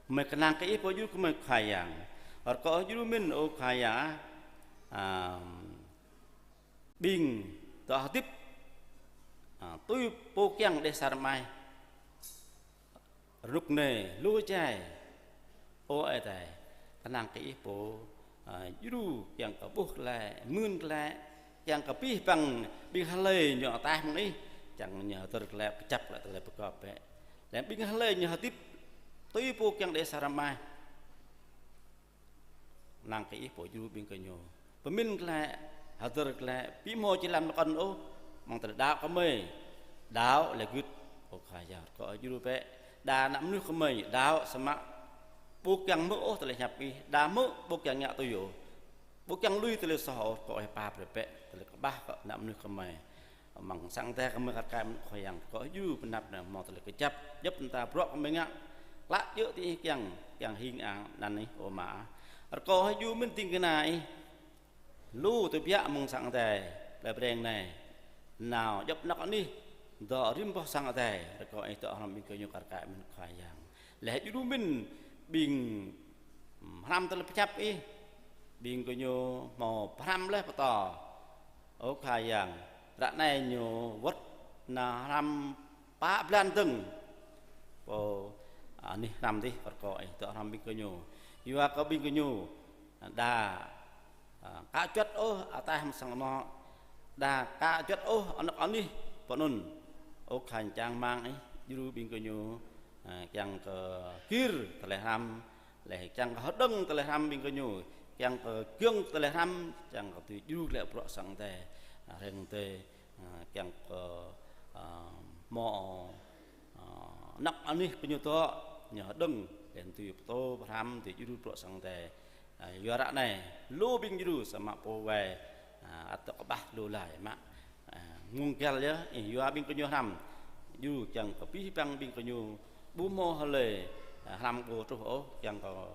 Mơi kơnang kơ ih pô djru kơ mơi Khua Yang. Rơkâo ih djru mĭn, ơ Khua Yang, ơ, ƀing dŏ hơdip, ơ, tui pô kiăng đeh sa rơmai, rơnŭk nê, lu jai, ơ Ơi Adai, kơnang kơ ih pô, ơ, djru kiăng kơ ƀuh glaĭ, mưn glaĭ, kiăng kơ abih bang ƀing hlơi ñu ataih mơ̆ng ih, kiăng ñu hơdơr glaĭ, kơjăp glaĭ tơlơi pơgop bĕ. Laih ƀing hlơi ñu hơdip, tui pô kiăng đeh sa rơmai, kơnang kơ ih pô djru ƀing gơñu. Pơmĭn glaĭ, hơdơr glaĭ, ƀu hmâo či lăm pơkŏn ôh, mơ̆ng tơlơi đaŏ kơ mơi. Đaŏ laih gưt, ơ Khua Yang, rơkâo ih djru bĕ. Đa ană mơnuih kơ mơi, đaŏ samơ̆ ƀu kiăng hmư̆ ôh tơlơi pơhiăp ih, đa hmư̆ ƀu kiăng ngă tui ôh. Ƀu kiăng lui tơlơi soh ôh, rơkâo ih pap brơi bĕ, tơlơi kơƀah kơ ană mơnuih kơ mơi. Amăng sang Adai kơ mơi kar kaĭ mơ̆n Khua Yang, rơkâo ih djru pơanăp anai hmâo tơlơi kơjăp, djŏp mơta bruă kơ mơi ngă. Klă djơ̆ tui ih kiăng, kiăng hing ang anăn ih, ơ Ama. Rơkâo ih djru mĭn ding kơna ih. Lu tơbiă amăng sang Adai, plei Breng anai. Nao djŏp anŏ anih, dŏ rĭm boh sang Adai, rơkâo ih dŏ hrŏm ƀing gơñu kar kaĭ mơ̆n Khua Yang. Laih djru mĭn ƀing, hm, hrăm tơlơi pơhiăp ih, ƀing gơñu hmâo pơhrăm laih pơtô. Ơ Khua Yang, ră anai ñu wơ̆t nao hrăm pă blan dơ̆ng. Pô, ơ, anih hrăm dih, rơkâo ih dŏ hrŏm ƀing gơñu. Yua kơ ƀing gơñu, ơ, đa, ơ, ka juăt ôh ataih mơ̆ng sang anŏ. Đa ka juăt ôh anŏ anih pơ anŭn. Ơ Khua Yang, čang rơmang ih, djru ƀing gơñu, ơ, kiăng kơ gir tơlơi hrăm, laih kiăng kơ hơđơ̆ng tơlơi hrăm ƀing gơñu, kiăng kơ giŏng tơlơi hrăm, kiăng kơ tui djru glaĭ bruă sang Adai, ơ, hrĕng tê, ơ, kiăng kơ, ơ, hmâo, ơ, anŏ anih pơñu tŏ, ñu hơđơ̆ng, laih tui pơtô pơhrăm, tui djru bruă sang Adai. Ơ, yua ră anai, lu ƀing djru samơ̆ pô wai, ơ, ăt dŏ kơƀah lu laih mă. Ơ, mơ̆ng găl yơh, ih yua ƀing gơñu hrăm. Djru kiăng kơ abih bang ƀing gơñu ƀu hmâo hlơi, ơ, hrăm ƀu truh ôh, kiăng kơ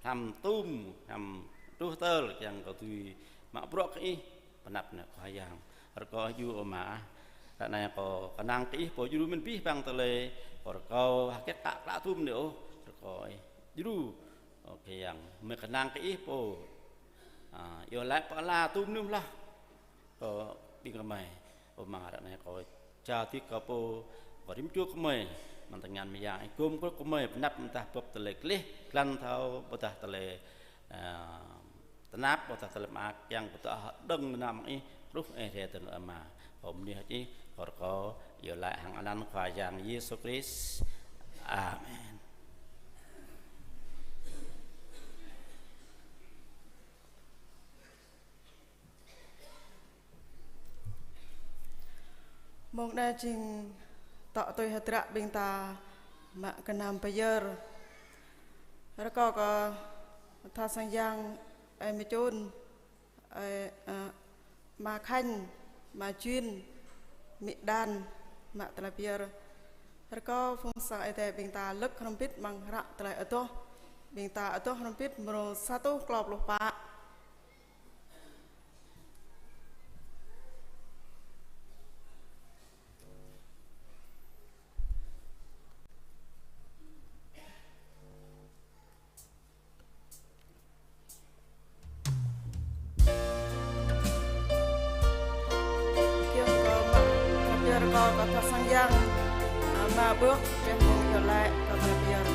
hrăm tum, hrăm truh tơl, kiăng kơ tui Mă bruă kơ Ih, pơanăp anai Khua Yang. Rơkâo Ih djru ơ Ama ah. Ră anai kâo kơnang kơ Ih pô djru mơ̆n abih bang tơlơi. Kâo rơkâo hơget kơ klă tŭm anai ôh. Rơkâo Ih djru. Ơ Khua Yang. Mơi kơnang kơ Ih pô. A, iâu laĭ pơala tŭm anai mơ̆n lah. Kơ ƀing gơmơi. Ơ Ama, ră anai kâo čar dĭ kơ pô, kơ rĭm čô gơmơi, mơ̆ng tơngan mơyang Ih gum kơ gơmơi, pơanăp mơ̆ng tah bưp tơlơi gleh, glan thâo, ƀôdah tơlơi, a, tơnap, ƀôdah tơlơi mơak, kiăng kơ tơlơi hơđơ̆ng mơnam Ih, truh Ih rai tơnŭ Ama. Kâo bơni hơơč Ih, kâo rơkâo, iâu laĭ hăng anăn Khua Yang Yêsu Krist. Amen. Mông anai jing tŏ tui hơdră ƀing ta mă gơnam pơyơr. Rơkâo kơ tha sang yang ơi Mơčun, ơi, ơ, Ama Khanh, Ama Jin, Mĭ Đan, mă tơlơi pơyơr. Rơkâo phung sang Ơi Adai ƀing ta lơ̆k hrŏm hơbĭt amăng hră tơlơi adoh. Ƀing ta adoh hrŏm hơbĭt mrô sa rơtuh klâo pluh pă. Kiăng kơ mă tơlơi pơyơr rơkâo kơ tha sang yang, a, mă ƀơ̆k, pioh mơ̆ng iâu laĭ kơ tơlơi pơyơr.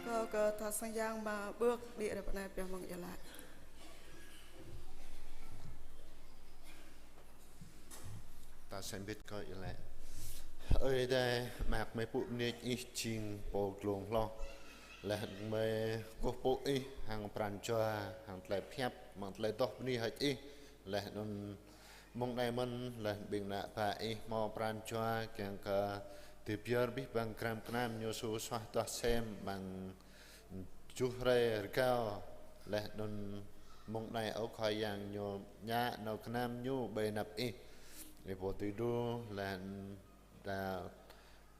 Kơ, kơ tha sang yang mă ƀơ̆k đĭ rai pơ anai pioh mơ̆ng iâu laĭ. Ta sem bit kơ iâu laĭ. Ơi Adai, mơak mơi pŭ mơneč Ih jing pô glông hloh. Laih mơi kơkuh pơpŭ Ih hăng pran jua, hăng tơlơi pơhiăp, mơ̆ng tơlơi adoh bơni hơơč Ih. Laih anŭn mông anai mơ̆n, laih ƀing ană bă Ih hmâo pran jua, kiăng kơ dưi pơyơr abih bang gram gơnam ñu su suaih duah sem, amăng tơjuh hrơi rơgao, laih anŭn mông anai ơ Khua Yang ñu ñă nao gơnam ñu ƀơi anăp Ih. Ih pô dưi đru, laih anŭn đa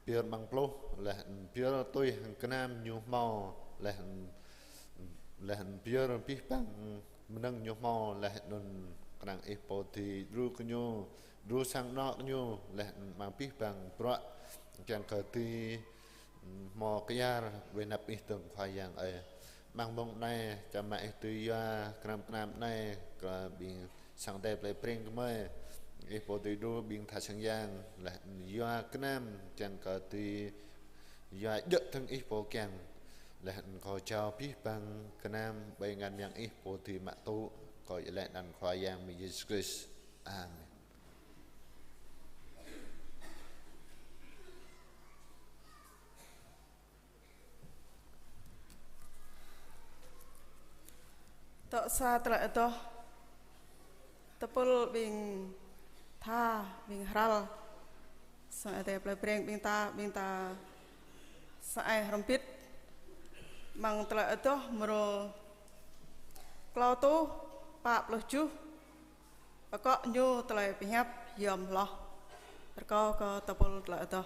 pơyơr amăng pluh, laih anŭn pơyơr tui hăng gơnam ñu hmâo, laih anŭn, laih anŭn pơyơr abih bang mơnơ̆ng ñu hmâo, laih anŭn kơnang Ih pô dưi đru kơ ñu đru sang anŏ ñu, laih anŭn mơ̆ng abih bang bruă, kiăng kơ dưi hmâo kyar ƀơi anăp Ih dơ̆ng Khua Yang ơi. Mơ̆ng mông anai, čang mă Ih dưi yua kơnam kơnam anai kơ ƀing sang Ơi Adai plei Breng gơmơi. Ih pô dưi đru ƀing tha sang yang, laih anŭn yua kơnam kiăng kơ dưi yua djơ̆ dơ̆ng Ih pô kiăng. Laih anŭn kâo jao abih bang kơnam ƀơi ngăn mơyang Ih pô dưi mă tŭ, kâo iâu laĭ anăn Khua Yang mơ̆ng Yêsu Krist. Amen. Tŏ sa tơlơi adoh tơpul ƀing tha, ƀing hrăl sang Ơi Adai plei Breng, ƀing ta, ƀing ta sa ai hrŏm hơbĭt. Mơ̆ng tơlơi adoh mrô klâo rơtuh pă pluh tơjuh, akŏ ñu tơlơi pơhiăp yom hloh. Rơkâo kơ tơpul tơlơi adoh.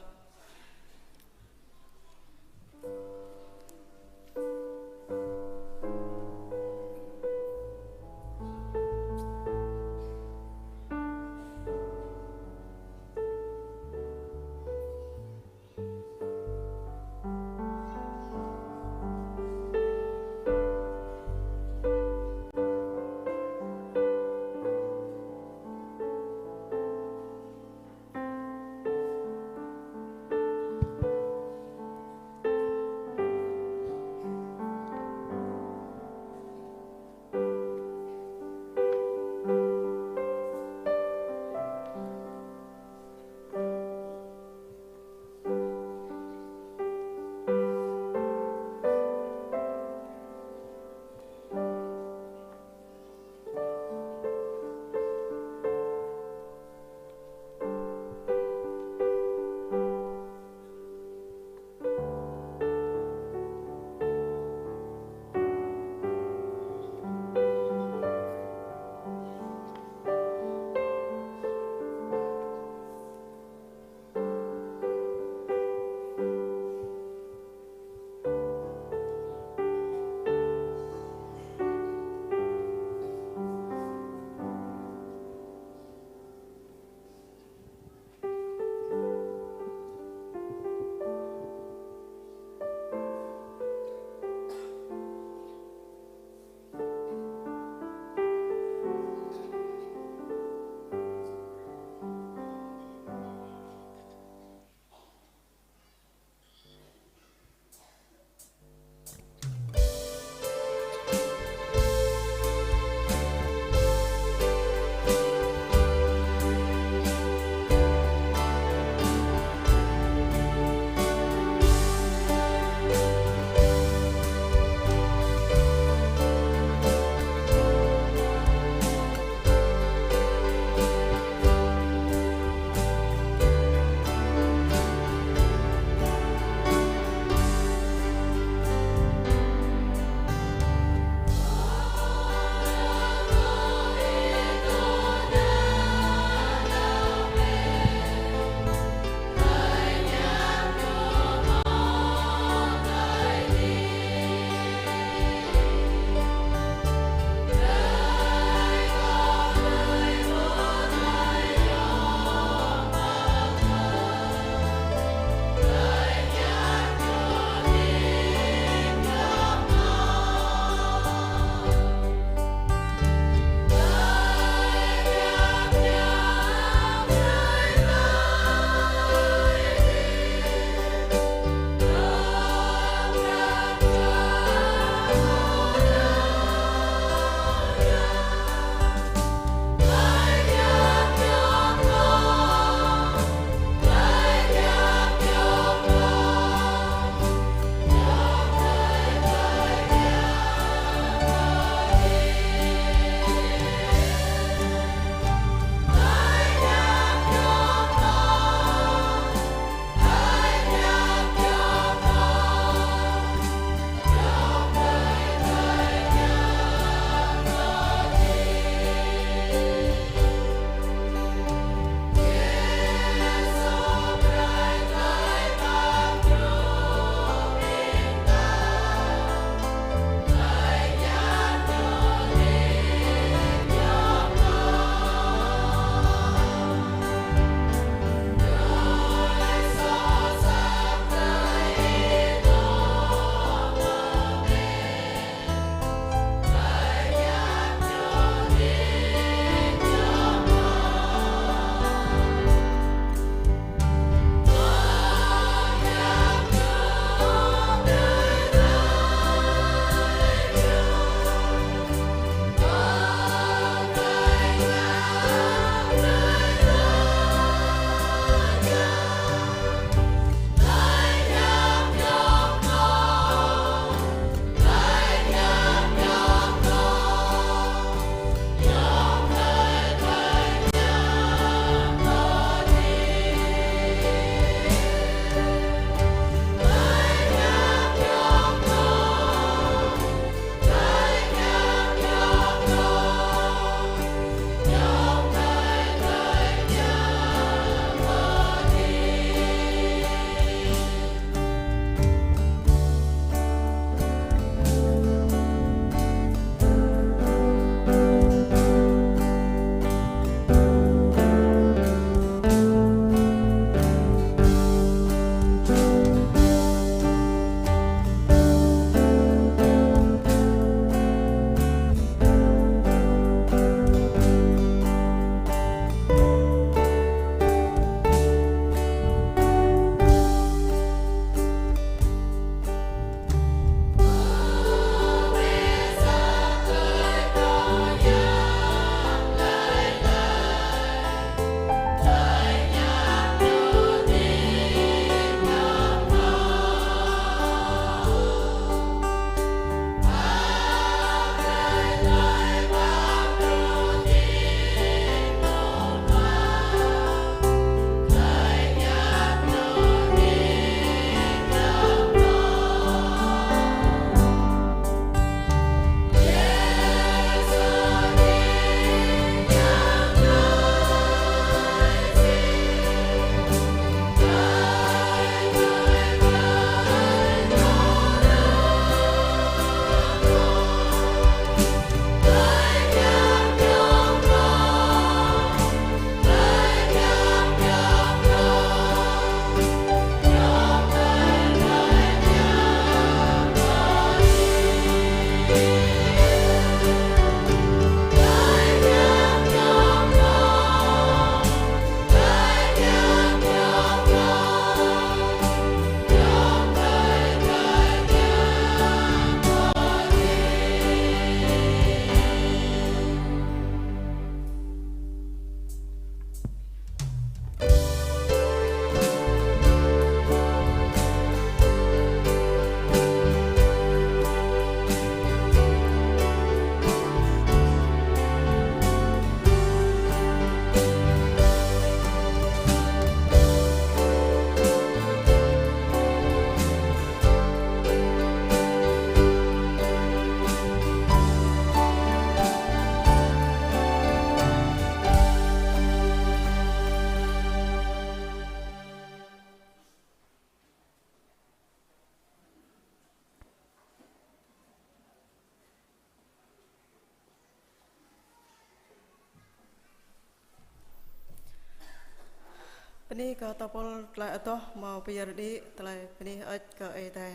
Bơni kơ tơpul tơlơi adoh hmâo pơyơr đĭ tơlơi bơni hơơč kơ Ơi Adai.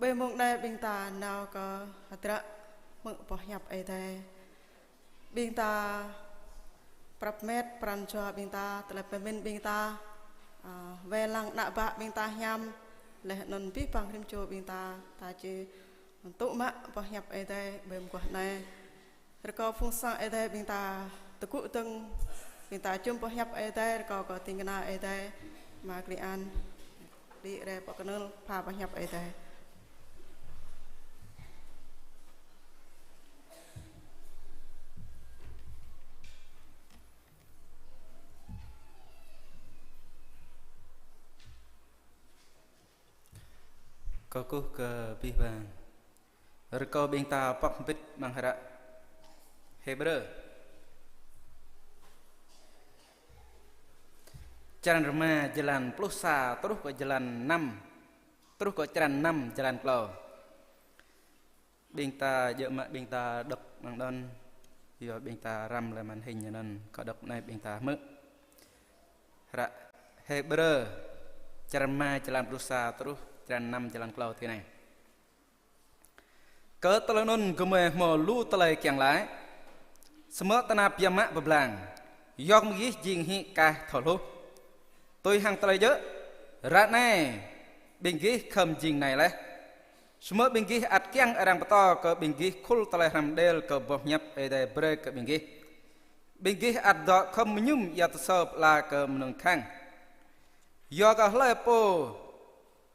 Ƀơi mông anai ƀing ta nao kơ hơdră hmư̆ boh hiăp Ơi Adai. Ƀing ta prăp met pran jua ƀing ta, tơlơi pơmĭn ƀing ta, a, wai lăng ană bă ƀing ta hiam, laih anŭn abih bang rĭm čô ƀing ta, ta či tŭ mă boh hiăp Ơi Adai ƀơi mơguah anai. Rơkâo phung sang Ơi Adai ƀing ta tơgŭ dơ̆ng, ƀing ta čŭm boh hiăp Ơi Adai, rơkâo kơ ding kơna Ơi Adai, Ama Klin An, đĭ rai pơ kơnơl pha boh hiăp Ơi Adai. Kơkuh kơ abih bang. Rơkâo ƀing ta pŏk hơbĭt amăng hră Hêbrơ. Črăn rơma jơlan pluh sa truh kơ jơlan năm, truh kơ črăn năm jơlan klâo. Ƀing ta djơ̆ mă ƀing ta đŏk amăng anŭn, yua ƀing ta răm lĕ màn hình anŭn, kâo đŏk anai ƀing ta hmư̆. Hră Hêbrơ, črăn rơma jơlan pluh sa truh črăn năm jơlan klâo tui anai. Kơ tơlơi anŭn gơmơi hmâo lu tơlơi kiăng laĭ, samơ̆ tơnap biă mă pơblang, yŏng mơgih jing hĭ kah thâo hluh. Tui hăng tơlơi djơ̆, ră anai ƀing gih khŏm jing nai laih. Samơ̆ ƀing gih ăt kiăng arăng pơtô kơ ƀing gih khul tơlơi hrăm đêl kơ boh hiăp Ơi Adai brơi kơ ƀing gih. Ƀing gih ăt dŏ khŏm mơñum ia tơsâo pơala kơ mơnơ̆ng khăng. Yua kơ hlơi pô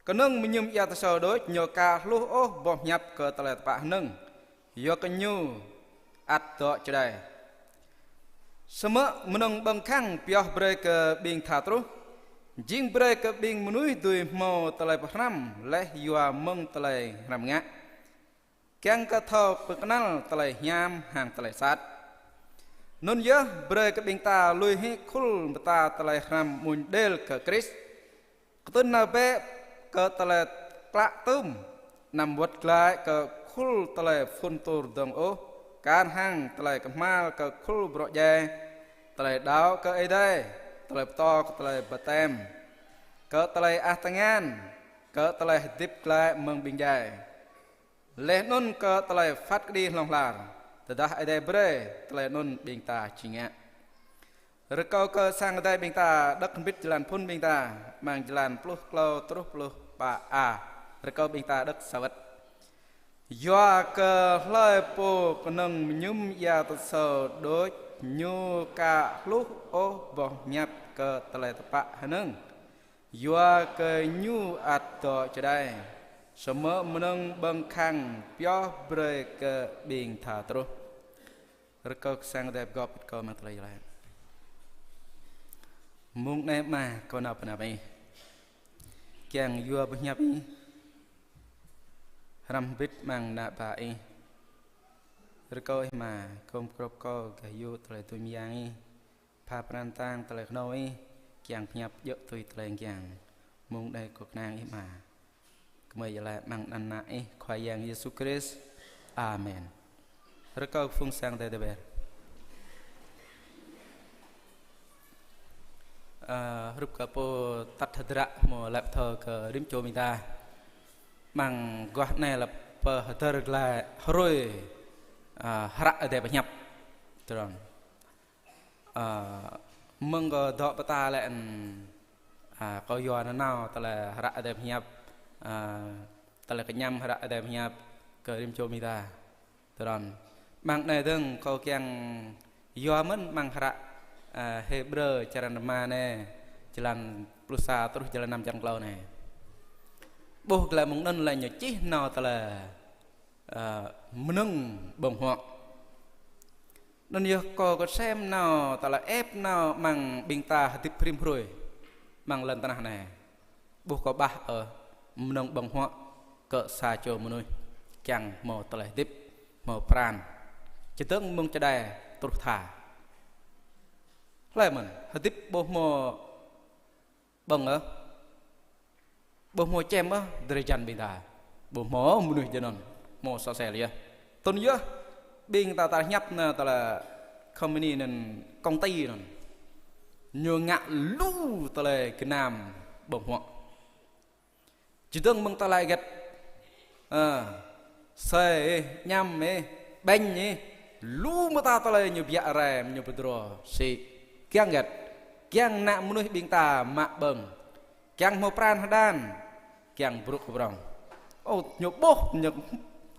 kơnơ̆ng mơñum ia tơsâo đôč, ñu ka hluh ôh boh hiăp kơ tơlơi tơpă hơnơ̆ng, yua kơ ñu ăt dŏ čơđai. Samơ̆ mơnơ̆ng ƀơ̆ng khăng pioh brơi kơ ƀing tha truh, jing brơi kơ ƀing mơnuih dưi hmâo tơlơi pơhrăm laih yua mơ̆ng tơlơi hrăm ngă, kiăng kơ thâo pơkơnăl tơlơi hiam hăng tơlơi sat. Anŭn yơh brơi kơ ƀing ta lui hĭ khul mơta tơlơi hrăm amuñ đêl kơ Krist, kơtưn nao bĕ kơ tơlơi klă tưm, anăm wơ̆t glaĭ kơ khul tơlơi phŭn tur dơ̆ng ôh, kar hăng tơlơi kơhma̱l kơ khul bruă djai, tơlơi đaŏ kơ Ơi Adai, tơlơi pơtô kơ tơlơi baptem, kơ tơlơi ah tơngan, kơ tơlơi hơdip glaĭ mơ̆ng ƀing djai, laih anŭn kơ tơlơi phat kơđi hlŏng lar, tơdah Ơi Adai brơi, tơlơi anŭn ƀing ta či ngă. Rơkâo kơ sang Ơi Adai ƀing ta đŏk hơbĭt jơlan phŭn ƀing ta, amăng jơlan pluh klâo truh pluh pă a. Rơkâo ƀing ta đŏk sa wơ̆t. Yua kơ hlơi pô kơnơ̆ng mơñum ia tơsâo đôč, ñu ka hluh ôh boh hiăp kơ tơlơi tơpă hơnơ̆ng, yua kơ ñu ăt dŏ čơđai, samơ̆ mơnơ̆ng ƀơ̆ng khăng pioh brơi kơ ƀing tha truh. Rơkâo kơ sang Ơi Adai pơgop kơ mơ̆ng tơlơi laĭ. Mông anai Ama, kâo nao pơ anăp Ih, kiăng yua boh hiăp Ih hrăm hơbĭt amăng ană bă Ih. Rơkâo Ih Ama, khŏm pơkrŏp kâo gah yŭ tơlơi tui mơyang Ih, pha pran tang tơlơi kơhnâo Ih, kiăng pơhiăp djơ̆ tui tơlơi kiăng. Mông anai kâo kơnang Ih Ama. Gơmơi iâu laĭ amăng anăn Ană Ih Khua Yang Yêsu Krist. Amen. Rơkâo kơ phung sang Ơi Adai tơber. Ơ, hrup kơ pô tăt hơdră hmâo lăp thơ kơ rĭm čô ƀing ta. Amăng guah anai lăp pơhơdơr glaĭ hrơi, ơ, hră Ơi Adai pơhiăp. Tơdron. Ơ, mơ̆ng kâo dŏ pơtă lĕ, ơ, kâo yua nanao tơlơi hră Ơi Adai pơhiăp, ơ, tơlơi kơñăm hră Ơi Adai pơhiăp kơ rĭm čô ƀing ta. Tơdron. Amăng anai dơ̆ng kâo kiăng yua mơ̆n amăng hră, ơ, Hêbrơ črăn rơma anai, jơlan pluh sa truh jơlan năm črăn klâo anai. Ƀuh glaĭ mơ̆ng anŭn lĕ ñu čih nao tơlơi, ơ, mơnơ̆ng ƀơ̆ng huă. Anŭn yơh kâo kơsem nao tơlơi ĕp nao amăng ƀing ta hơdip rĭm hrơi amăng lŏn tơnah anai. Ƀuh kâo ƀah, ơ, mơnơ̆ng ƀơ̆ng huă kơ sa čô mơnuih kiăng hmâo tơlơi hơdip, hmâo pran. Čơdơ̆ng mơ̆ng čơđai truh tha. Hlơi mơ̆n, hơdip ƀu hmâo ƀơ̆ng ôh, ƀu hmâo čem ôh, drơi jăn ƀing ta. Ƀu hmâo mơnuih jơnăn, hmâo sosel yơh. Tui anŭn yơh, ƀing ta ta hiăp nao tơlơi company anŭn, công ty anŭn. Ñu ngă lu tơlơi gơnam ƀơ̆ng huă. Čơdơ̆ng mơ̆ng tơlơi hơget, ơ, asơi ih, añăm ih, ƀañ ih, lu mơta tơlơi ñu biă rai, ñu pơdrô sĭ. Kiăng hơget? Kiăng ană mơnuih ƀing ta mă ƀơ̆ng, kiăng hmâo pran hơđan, kiăng brŭ kơ prŏng. Ơ, ñu ƀuh, ñu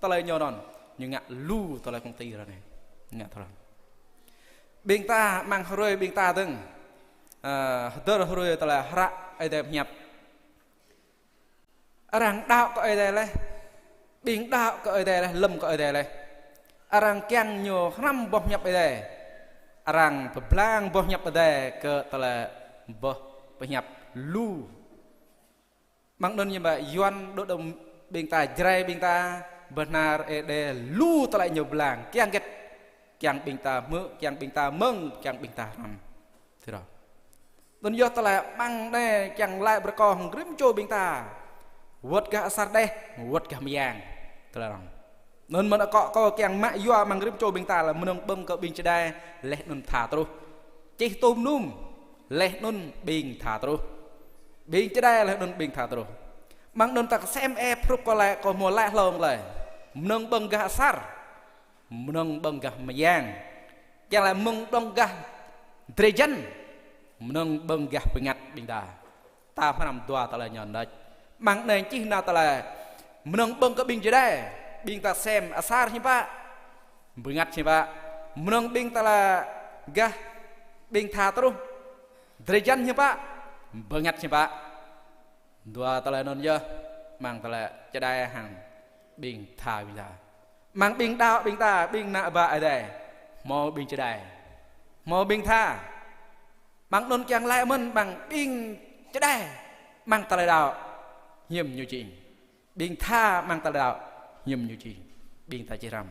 tơlơi ñu anŭn, ñu ngă lu tơlơi kông ti ră anai. Ngă tơlơi. Ƀing ta amăng hrơi ƀing ta dơ̆ng, ơ, hơdơr hrơi tơlơi hră Ơi Adai pơhiăp. Arăng đaŏ kơ Ơi Adai laih, ƀing đaŏ kơ Ơi Adai laih, lơ̆m kơ Ơi Adai laih. Arăng kiăng ñu hrăm boh hiăp Ơi Adai. Arăng pơblang boh hiăp Ơi Adai kơ tơlơi boh pơhiăp lu. Mơ̆ng anŭn ñu ba Yuan đô đôm ƀing ta, Jrai ƀing ta, bơhnar Ơi Adai lu tơlơi ñu blang, kiăng hơget? Kiăng ƀing ta hmư̆, kiăng ƀing ta mơ̆ng, kiăng ƀing ta hrăm. Tui anŭn. Anŭn yơh tơlơi amăng anai kiăng laĭ brơi kơ hăng rĭm čô ƀing ta. Wơ̆t gah asar đeh, wơ̆t gah mơyang. Tơlơi arăng. Anŭn mơ̆n akŏ kâo kiăng mă yua amăng rĭm čô ƀing ta lĕ mơnơ̆ng ƀơ̆ng kơ ƀing čơđai laih anŭn tha truh. Čih tôm num laih anŭn ƀing tha truh. Ƀing čơđai laih anŭn ƀing tha truh. Amăng anŭn ta kơsem ĕp hrup kơ laĭ kơ hmâo laĭ hlŏng laih. Mơnơ̆ng ƀơ̆ng gah asar. Mơnơ̆ng ƀơ̆ng gah mơyang. Kiăng laĭ mơnơ̆ng ƀơ̆ng gah drơi jăn. Mơnơ̆ng ƀơ̆ng gah bơngăt ƀing ta. Ta hrăm dua tơlơi ñu đôč. Amăng anai čih nao tơlơi mơnơ̆ng ƀơ̆ng kơ ƀing čơđai. Ƀing ta sem asar hiư̆m pă? Bơngăt hiư̆m pă? Mơnơ̆ng ƀing tơlơi gah ƀing tha truh. Drơi jăn hiư̆m pă? Bơngăt hiư̆m pă? Dua tơlơi anŭn yơh amăng tơlơi čơđai hăng ƀing tha ƀing ta. Amăng ƀing đaŏ ƀing ta, ƀing ană bă Ơi Adai. Hmâo ƀing čơđai. Hmâo ƀing tha. Amăng anŭn kiăng laĭ mơ̆n amăng ƀing čơđai amăng tơlơi đaŏ hiư̆m ñu jing. Ƀing tha amăng tơlơi đaŏ hiư̆m ñu jing. Ƀing ta či hrăm.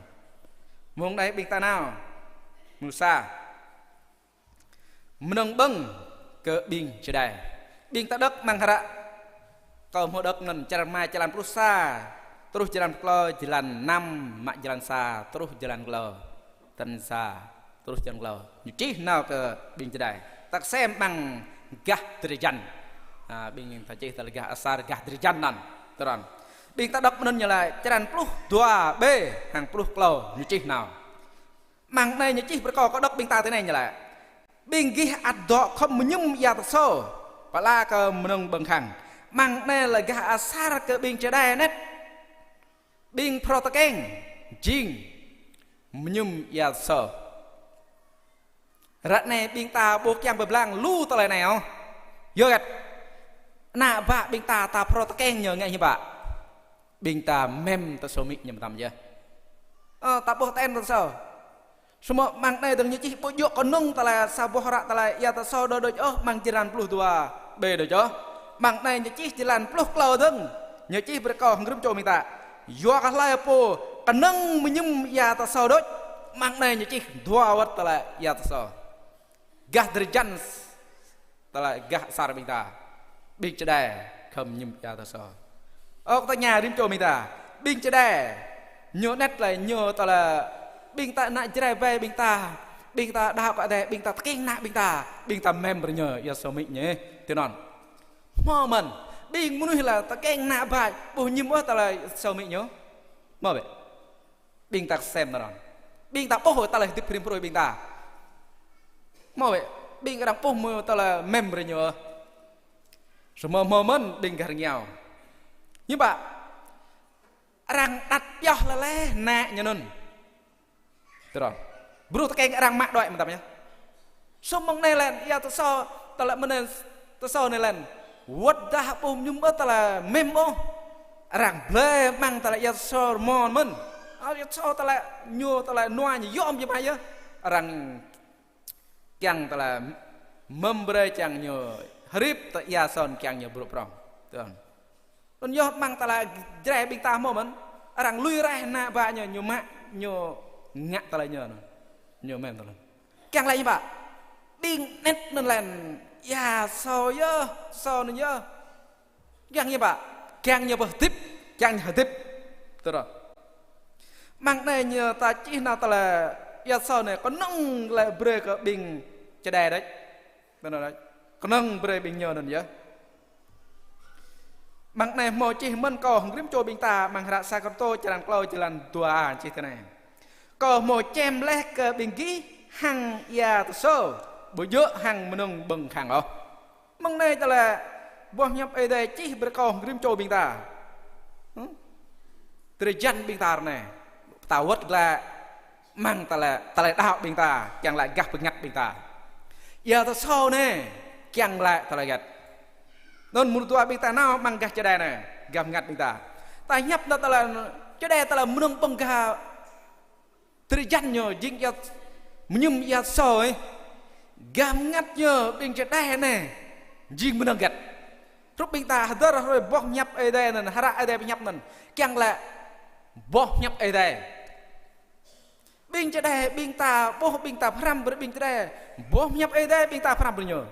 Mơ̆ng anai ƀing ta nao. Mơnuih sa. Mơnơ̆ng ƀơ̆ng kơ ƀing čơđai. Ƀing ta đŏk amăng hră. Kâo hmâo đŏk anŭn črăn rơma, jơlan pluh sa truh jơlan klâo, jơlan năm mă jơlan sa truh jơlan klâo. Tơl sa truh jơlan klâo. Ñu čih nao kơ ƀing čơđai. Ta kơsem amăng gah drơi jăn. Ha, ƀing ta čih tơlơi gah asar, gah drơi jăn anŭn. Tơl anŭn. Ƀing ta đŏk anŭn ñu laĭ črăn pluh dua B hăng pluh klâo ñu čih nao. Amăng anai ñu čih brơi kơ kâo đŏk ƀing ta tui anai ñu laĭ. Ƀing gih ăt dŏ khŏm mơñum ia tơsô. Pơala kơ mơnơ̆ng ƀơ̆ng khăng. Amăng anai lĕ gah asar kơ ƀing čơđai anet. Ƀing phrâo tơkeng jing mơñum ia tơsô. Ră anai ƀing ta ƀu kiăng pơblang lu tơlơi anai ôh. Yua hơget? Ană bă ƀing ta, ta phrâo tơkeng ñu ngă hiư̆m pă? Ƀing ta mem tơsô amĭ ñu mơtam yơh. Ơ, ta ƀuh ten tơsô. Samơ̆ amăng anai dơ̆ng ñu čih ƀu djơ̆ kơnơ̆ng tơlơi sa boh hră tơlơi ia tơsô đôč ôh amăng jơlan pluh dua B đôč ôh. Amăng anai ñu čih jơlan pluh klâo dơ̆ng. Ñu čih brơi kơ hăng rĭm čô ƀing ta. Yua kơ hlơi pô kơnơ̆ng mơñum ia tơsô đôč. Amăng anai ñu čih dua wơ̆t tơlơi ia tơsô. Gah drơi jăn tơlơi gah asar ƀing ta. Ƀing čơđai khŏm mơñum ia tơsô. Ơ, kơ tơña rĭm čô ƀing ta. Ƀing čơđai. Ñu anet lĕ ñu tơlơi ƀing ta ană Jrai ƀai ƀing ta. Ƀing ta đaŏ kơ Adai, ƀing ta tơkeng ană ƀing ta. Ƀing ta mem brơi ñu ia tơsô amĭ ñu. Tui anŭn. Hmâo mơ̆n. Ƀing mơnuih lĕ tơkeng ană bă ƀu mơñum ôh tơlơi tơsô amĭ ñu. Hmâo bĕ. Ƀing ta kơsem tơlơi anŭn. Ƀing ta ƀuh tơlơi hơdip rĭm hrơi ƀing ta. Hmâo bĕ, ƀing arăng ƀuh mơ̆ tơlơi mem brơi ñu. Samơ̆ hmâo mơ̆n ƀing gah rơngiao. Hiư̆m pă? Arăng đăt pioh lĕ laih ană ñu anŭn. Tui anŭn. Bruă tơkeng arăng mă đuaĭ mơtam yơh. Samơ̆ amăng anai lĕ, ia tơsô, tơlơi mơ̆n anai tơsô anai lĕ. Wơ̆t dah ƀu mơñum ôh tơlơi mem ôh. Arăng blơi amăng tơlơi ia tơsô rơmô mơ̆n. Ơ, ia tơsô tơlơi ñu tơlơi nua ñu yom biă mă yơh. Arăng kiăng tơlơi mem brơi kiăng ñu hơdip tơ ia tơsô kiăng ñu brŭ prŏng. Tui anŭn. Anŭn yơh amăng tơlơi Jrai ƀing ta hmâo mơ̆n. Arăng lui raih ană bă ñu, ñu mă, ñu ngă tơlơi ñu anŭn. Ñu mem tơlơi. Kiăng laĭ hiư̆m pă? Ƀing anet anŭn lĕ ia tơsô yơh, tơsô anŭn yơh. Kiăng hiư̆m pă? Kiăng ñu pơhơdip, kiăng ñu hơdip. Tui anŭn. Amăng anai ñu ta čih nao tơlơi ia tơsô anai kơnơ̆ng lĕ brơi kơ ƀing čơđai đôč. Tui anŭn đôč. Kơnơ̆ng brơi ƀing ñu anŭn yơh. Mơ̆ng anai hmâo čih mơ̆n kâo hơngrim čô ƀing ta, mơ̆ng hră sa Kôrintô črăn klâo jơlan dua čih tui anai: Kâo hmâo čem laih kơ ƀing gih hăng ia tơsô, ƀu djơ̆ hăng mơnơ̆ng ƀơ̆ng khăng ôh. Mơ̆ng anai tơlơi boh hiăp Ơi Adai čih brơi kâo hơngrim čô ƀing ta. Hm? Drơi jăn ƀing ta ră anai, ta wơ̆t glaĭ mơ̆ng tơlơi, tơlơi đaŏ ƀing ta, kiăng laĭ gah bơngăt ƀing ta. Ia tơsô anai, kiăng laĭ tơlơi hơget? Anŭn mơnuih dua ƀing ta nao mơ̆ng gah čơđai anai, gah bơngăt ƀing ta. Ta hiăp nao tơlơi čơđai, tơlơi mơnơ̆ng ƀơ̆ng gah drơi jăn ñu jing ia, mơñum ia tơsô ih. Gah bơngăt ñu ƀing čơđai anai jing mơnơ̆ng hơget? Hrup ƀing ta hơdơr hrơi boh hiăp Ơi Adai anŭn, hră Ơi Adai pơhiăp anŭn, kiăng laĭ boh hiăp Ơi Adai. Ƀing čơđai ƀing ta, ƀuh ƀing ta pơhrăm brơi ƀing čơđai, boh hiăp Ơi Adai ƀing ta pơhrăm brơi ñu.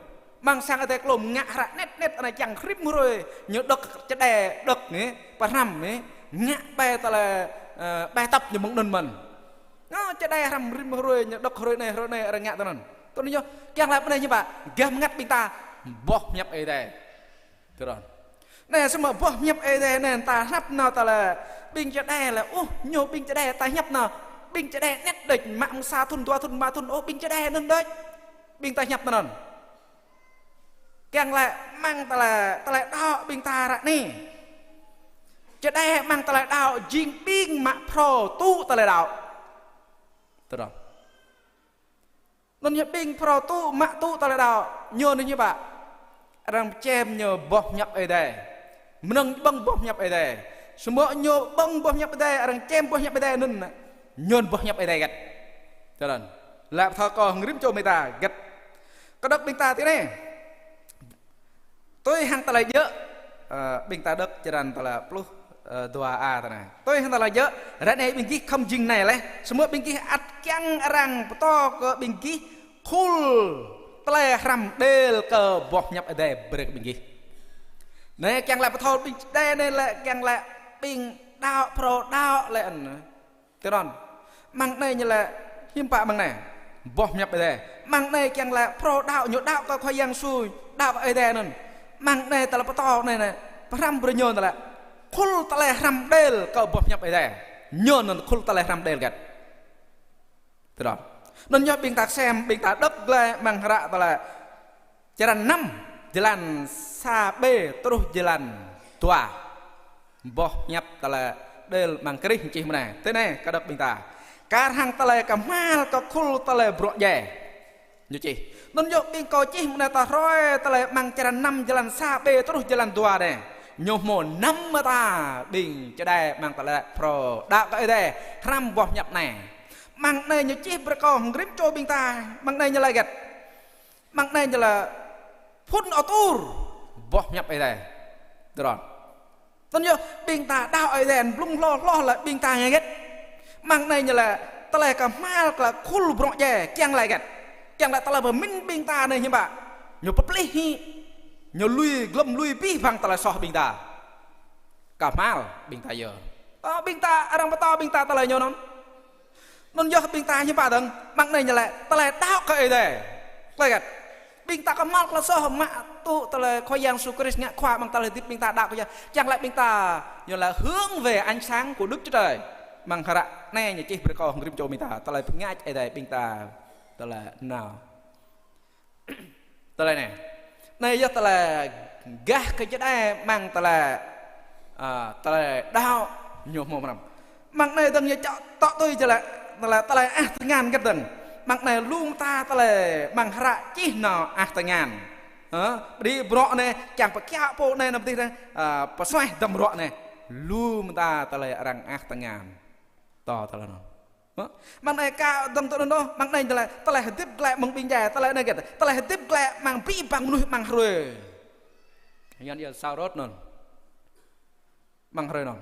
Mơ̆ng sang Ơi Adai klôm ngă hră anet anet anai, kiăng rĭm hrơi ñu đŏk čơđai, đŏk anai, pơhrăm anai, ngă ƀai tơlơi, ơ, ƀai tŏp ñu mơ̆ng anŭn mơ̆n. Ñu čơđai hrăm rĭm hrơi, ñu đŏk hrơi anai, hrơi anai, arăng ngă tui anŭn. Tui anŭn yơh, kiăng laĭ mơ̆ng anai hiư̆m pă? Gah bơngăt ƀing ta boh hiăp Ơi Adai. Tui anŭn. Anai, samơ̆ boh hiăp Ơi Adai anai ta hiăp nao tơlơi ƀing čơđai lĕ, ôh, ñu ƀing čơđai ta hiăp nao, ƀing čơđai anet đôč, mă mơ̆ng sa thŭn, dua thŭn, rơma thŭn, ôh, ƀing čơđai anŭn đôč ƀing ta hiăp nao anŭn. Kiăng laĭ mơ̆ng tơlơi, tơlơi đaŏ ƀing ta ră anai. Čơđai mơ̆ng tơlơi đaŏ jing ƀing mă phrâo tŭ tơlơi đaŏ. Tui anŭn. Anŭn yơh ƀing phrâo tŭ, mă tŭ tơlơi đaŏ, ñu anai hiư̆m pă? Arăng čem ñu boh hiăp Ơi Adai. Mơnơ̆ng ƀơ̆ng boh hiăp Ơi Adai. Samơ̆ ñu ƀơ̆ng boh hiăp Ơi Adai, arăng čem boh hiăp Ơi Adai anŭn, ñu boh hiăp Ơi Adai hơget? Tui anŭn. Laĭ pơthâo kơ hơngrim čô ƀing ta hơget? Kơdơ̆k ƀing ta tui anai. Tui hăng tơlơi djơ̆, ơ, ƀing ta đŏk črăn tơlơi pluh, ơ, dua a tui anai. Tui hăng tơlơi djơ̆, ră anai ƀing gih khŏm jing anai laih, samơ̆ ƀing gih ăt kiăng arăng pơtô kơ ƀing gih khul tơlơi hrăm đêl kơ boh hiăp Ơi Adai brơi kơ ƀing gih. Anai kiăng laĭ pơtô ƀing čơđai anai lĕ, kiăng laĭ ƀing đaŏ, phrâo đaŏ lĕ anŭn. Tui anŭn. Mơ̆ng anai ñu laĭ hiư̆m pă mơ̆ng anai? Boh hiăp Ơi Adai. Mơ̆ng anai kiăng laĭ phrâo đaŏ, ñu đaŏ kơ Khua Yang Yêsu, đaŏ kơ Ơi Adai anŭn. Mơ̆ng anai tơlơi pơtô anai anai, pơhrăm brơi ñu tơlơi khul tơlơi hrăm đêl kơ boh hiăp Ơi Adai. Ñu anŭn khul tơlơi hrăm đêl hơget? Tui anŭn. Anŭn yơh ƀing ta sem, ƀing ta đŏk glaĭ mơ̆ng hră tơlơi črăn năm, jơlan sa B truh jơlan dua. Boh hiăp tơlơi đêl mơ̆ng Krist čih mơ̆ng anai. Tui anai kơdơ̆k ƀing ta. Kar hăng tơlơi kơhma̱l kơ khul tơlơi bruă djai. Ñu čih. Anŭn yơh ƀing kâo čih mơ̆ng anai ta hrơi tơlơi mơ̆ng črăn năm jơlan sa B truh jơlan dua anai. Ñu hmâo năm mơta ƀing čơđai mơ̆ng tơlơi phrâo đaŏ kơ Ơi Adai hrăm boh hiăp anai. Mơ̆ng anai ñu čih brơi kơ hơngrim čô ƀing ta. Mơ̆ng anai ñu laĭ hơget? Mơ̆ng anai ñu laĭ phŭn atur boh hiăp Ơi Adai. Tui anŭn. Tui anŭn yơh, ƀing ta đaŏ Ơi Adai, blung hloh hloh lĕ ƀing ta ngă hơget? Mơ̆ng anai ñu laĭ tơlơi kơhma̱l kơ khul bruă djai, kiăng laĭ hơget? Kiăng laĭ tơlơi pơmĭn ƀing ta anai hiư̆m pă? Ñu pơplih hĭ, ñu lui, glŏm lui abih bang tơlơi soh ƀing ta. Kơhma̱l ƀing ta yơh. Ơ, ƀing ta, arăng pơtô ƀing ta tơlơi ñu anŭn. Anŭn yơh ƀing ta hiư̆m pă dơ̆ng, mơ̆ng anai ñu laĭ tơlơi đaŏ kơ Ơi Adai. Tơlơi hơget? Ƀing ta kơhma̱l tơlơi soh, mă tŭ tơlơi Khua Yang Yêsu Krist ngă Khua mơ̆ng tơlơi hơdip ƀing ta đaŏ kơ Yang. Kiăng laĭ ƀing ta, ñu laĭ hướng về ánh sáng của Đức Chúa Trời. Mơ̆ng hră anai ñu čih brơi kơ hơngrim čô ƀing ta, tơlơi pơngač Ơi Adai ƀing ta, tơlơi nao. Tơlơi anai. Anai yơh tơlơi gah kơ čơđai mơ̆ng tơlơi, a, tơlơi đaŏ ñu hmâo mơnam. Mơ̆ng anai dơ̆ng ñu čŏ tŏ tui čơđai, tơlơi, tơlơi ah tơngan hơget dơ̆ng. Mơ̆ng anai lu mơta tơlơi mơ̆ng hră čih nao ah tơngan. Hă? Pơđĭ bruă anai, kiăng pơkiaŏ pô anai nao pơdih anai, a, pơsuaih dăm bruă anai. Lu mơta tơlơi arăng ah tơngan. Tŏ tơlơi anŭn. Hă? Mơ̆ng anai ka dơ̆ng tui anŭn ôh, mơ̆ng anai tơlơi, tơlơi hơdip glaĭ mơ̆ng ƀing djai, tơlơi anai hơget? Tơlơi hơdip glaĭ mơ̆ng abih bang mơnuih mơ̆ng hrơi. Yuan yơh sa rơ̆t anŭn. Mơ̆ng hrơi anŭn.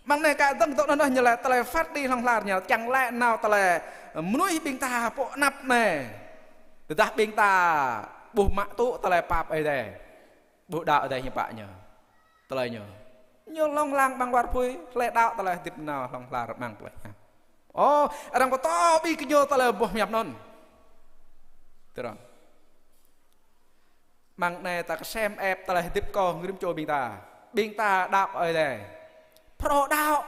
Mơ̆ng anai ka dơ̆ng tui anŭn ôh, ñu laĭ tơlơi phat kơđi hlŏng lar ñu, kiăng laĭ nao tơlơi mơnuih ƀing ta pô anăp anai. Tơdah ƀing ta ƀuh mă tŭ tơlơi pap Ơi Adai. Ƀu đaŏ Ơi Adai hiư̆m pă ñu. Tơlơi ñu. Ñu hlŏng lar amăng war apui, hlơi đaŏ tơlơi hơdip nao hlŏng lar amăng plơi hiam. Ơ, arăng pơtô ƀing gơñu tơlơi boh hiăp anŭn. Tui anŭn. Măng anai ta kơsem ĕp tơlơi hơdip kơ rĭm čô ƀing ta. Ƀing ta đaŏ Ơi Adai. Phrâo đaŏ.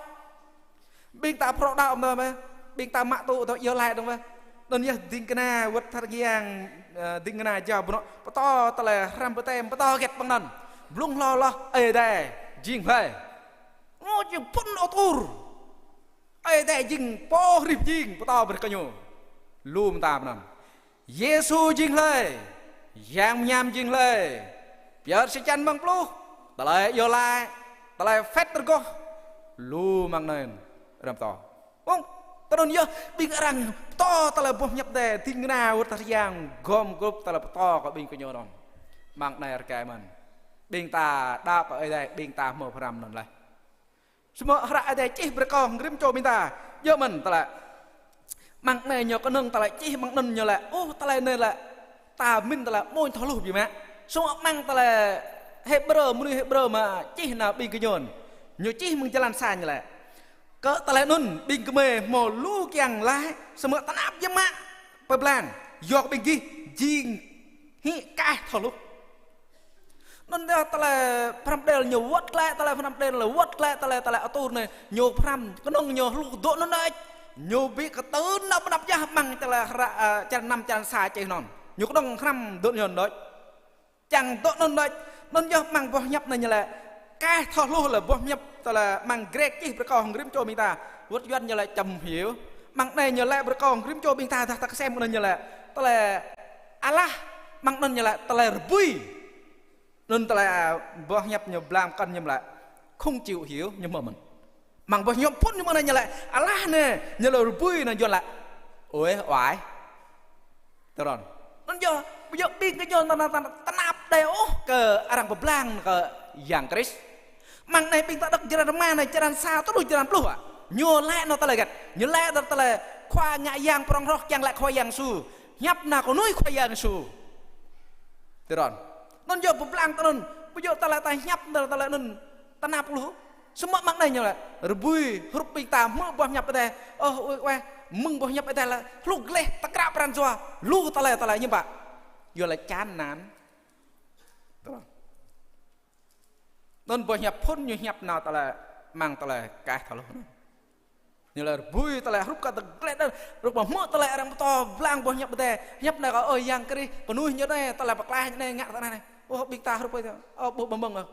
Ƀing ta phrâo đaŏ mơ̆n mơ̆. Ƀing ta mă tŭ tơlơi iâu laĭ dơ̆ng mơ̆. Anŭn yơh ding kơna wơ̆t tha rơngiang, ơ, ding kơna jao bơnŏ. Pơtô tơlơi hrăm bơtem, pơtô hơget ƀăng anŭn. Blung hlâo hloh Ơi Adai jing hlơi. Ngŏ či phŭn atur. Ơi Adai jing pô hrih jing, pơtô brơi kơ ñu. Lu mơta pơnăm. Yêsu jing hlơi, Yang Mơñam jing hlơi, pơyơr sa čăn mơ̆ng pluh, tơlơi iâu laĭ, tơlơi phĕt rơgoh, lu mơ̆ng anŭn, răm pơtô. Ung, tơdơi yơh, ƀing arăng pơtô tơlơi boh hiăp Adai, ding kơna wơ̆t tha rơngiang, gom gŏp tơlơi pơtô kơ ƀing gơñu anŭn. Măng anai rơkơi mơ̆n. Ƀing ta đaŏ kơ Ơi Adai, ƀing ta hmâo pơhrăm anŭn laih. Samơ̆ hră Ơi Adai čih brơi kơ rĭm čô ƀing ta. Yơh mơ̆n tơlơi. Măng anai ñu kơnơ̆ng tơlơi čih măng anŭn ñu lĕ. Ôh, tơlơi anai lĕ. Ta mĭn tơlơi mơ̆n thâo hluh biă mă. Samơ̆ măng tơlơi Hêbrơ, mơnuih Hêbrơ mă čih nao ƀing gơñu. Ñu čih mơ̆ng jơlan sa ñu lĕ. Kơ tơlơi anŭn ƀing gơmơi hmâo lu kiăng laĭ. Samơ̆ tơnap biă mă pơblang. Yua kơ ƀing gih jing hĭ kaih thâo hluh. Anŭn yơh tơlơi pơhrăm đel ñu wơ̆t glaĭ, tơlơi pơhrăm đel ñu wơ̆t glaĭ, tơlơi, tơlơi atur anai, ñu pơhrăm, kơnơ̆ng ñu hluh dŏ anŭn đôč. Ñu ƀu kơtưn nao pơnăp yơh măng tơlơi hră, ơ, črăn năm črăn sa čih anŭn. Ñu kơnơ̆ng hrăm dŏ anŭn đôč. Čang dŏ anŭn đôč. Anŭn yơh măng boh hiăp anai ñu lĕ. Kaih thâo hluh lĕ boh hiăp tơlơi măng Grek čih brơi kơ rĭm čô ƀing ta. Wơ̆t Yuan ñu lĕ chậm hiểu. Măng anai ñu lĕ brơi kơ rĭm čô ƀing ta dah ta kơsem anŭn ñu lĕ. Tơlơi alah măng anŭn ñu lĕ tơlơi rơbui. Anŭn tơlơi, a, boh hiăp ñu blang kăn ñu lĕ không chịu hiểu ñu mơ̆n. Măng boh hiăp phŭn ñu mơ̆n ñu lĕ, alah anai, ñu lĕ rơbui anŭn Yuan lĕ. Ôi, oai. Tơdơi. Anŭn yơh, ƀu djơ̆ ƀing gơñu anŭn, anŭn, anŭn, tơnap đơi ôh kơ arăng pơblang kơ Yang Krist. Măng anai ƀing ta đŏk jơlan Rơma anai, jơlan sa truh jơlan pluh ah. Ñu laĭ anŭn tơlơi hơget. Ñu laĭ anŭn tơlơi Khua ngă yang prŏng hroh kiăng laĭ Khua Yang Yêsu. Hiăp nao kơ mơnuih Khua Yang Yêsu. Tơdơi. Anŭn yơh pơblang tơ anŭn. Ƀu djơ̆ tơlơi ta hiăp anŭn tơlơi anŭn tơnap lu. Samơ̆ măng anai ñu lĕ rơbui hrup ƀing ta hmư̆ boh hiăp Ơi Adai. Ơ, ơi, ơi, mơ̆ng boh hiăp Ơi Adai lĕ hluh gleh tơkră pran jua. Lu tơlơi, tơlơi ñu ƀă. Yua lĕ chán nản. Tơdơi. Anŭn boh hiăp phŭn ñu hiăp nao tơlơi măng tơlơi kaih thâo hluh. Ñu lĕ rơbui tơlơi hrup kơ tơglĕh đơ̆ng, hrup ƀu hmư̆ tơlơi arăng pơtô blang boh hiăp Ơi Adai, hiăp nao kơ ơi Yang Krist, kơnuih ñu anai, tơlơi pơklaih ñu anai, ngă tơ anai anai. Ôh, ƀing ta hrup ƀơi tơ, ôh, ƀu ƀơ̆ng ƀơ̆ng ôh.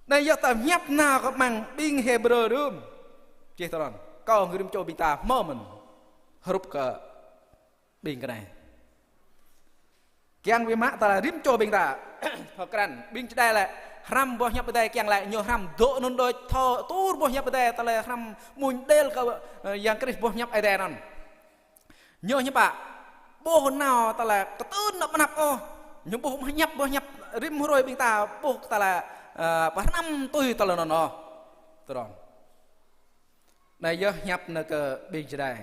Anai yơh ta hiăp nao kơ măng ƀing Hêbrơ đưm. Čih tơlơi, kơ rĭm čô ƀing ta hmâo mơ̆n hrup kơ ƀing kơ anai. Kiăng wĭ mă tơlơi rĭm čô ƀing ta. Thâo krăn, ƀing čơđai lĕ, hrăm boh hiăp Ơi Adai kiăng lĕ, ñu hrăm dŏ anŭn đôč thâo atur boh hiăp Ơi Adai, tơlơi hrăm mơ̆ng đel kơ, ơ, Yang Krist boh hiăp Ơi Adai anŭn. Ñu hiăp ƀă, ƀuh nao tơlơi kơtưn nao pơnăp ôh, ñu ƀuh hiăp boh hiăp rĭm hrơi ƀing ta, ƀuh tơlơi, ơ, pơhrăm tui tơlơi anŭn ôh. Tơdơi. Anai yơh hiăp nao kơ ƀing čơđai.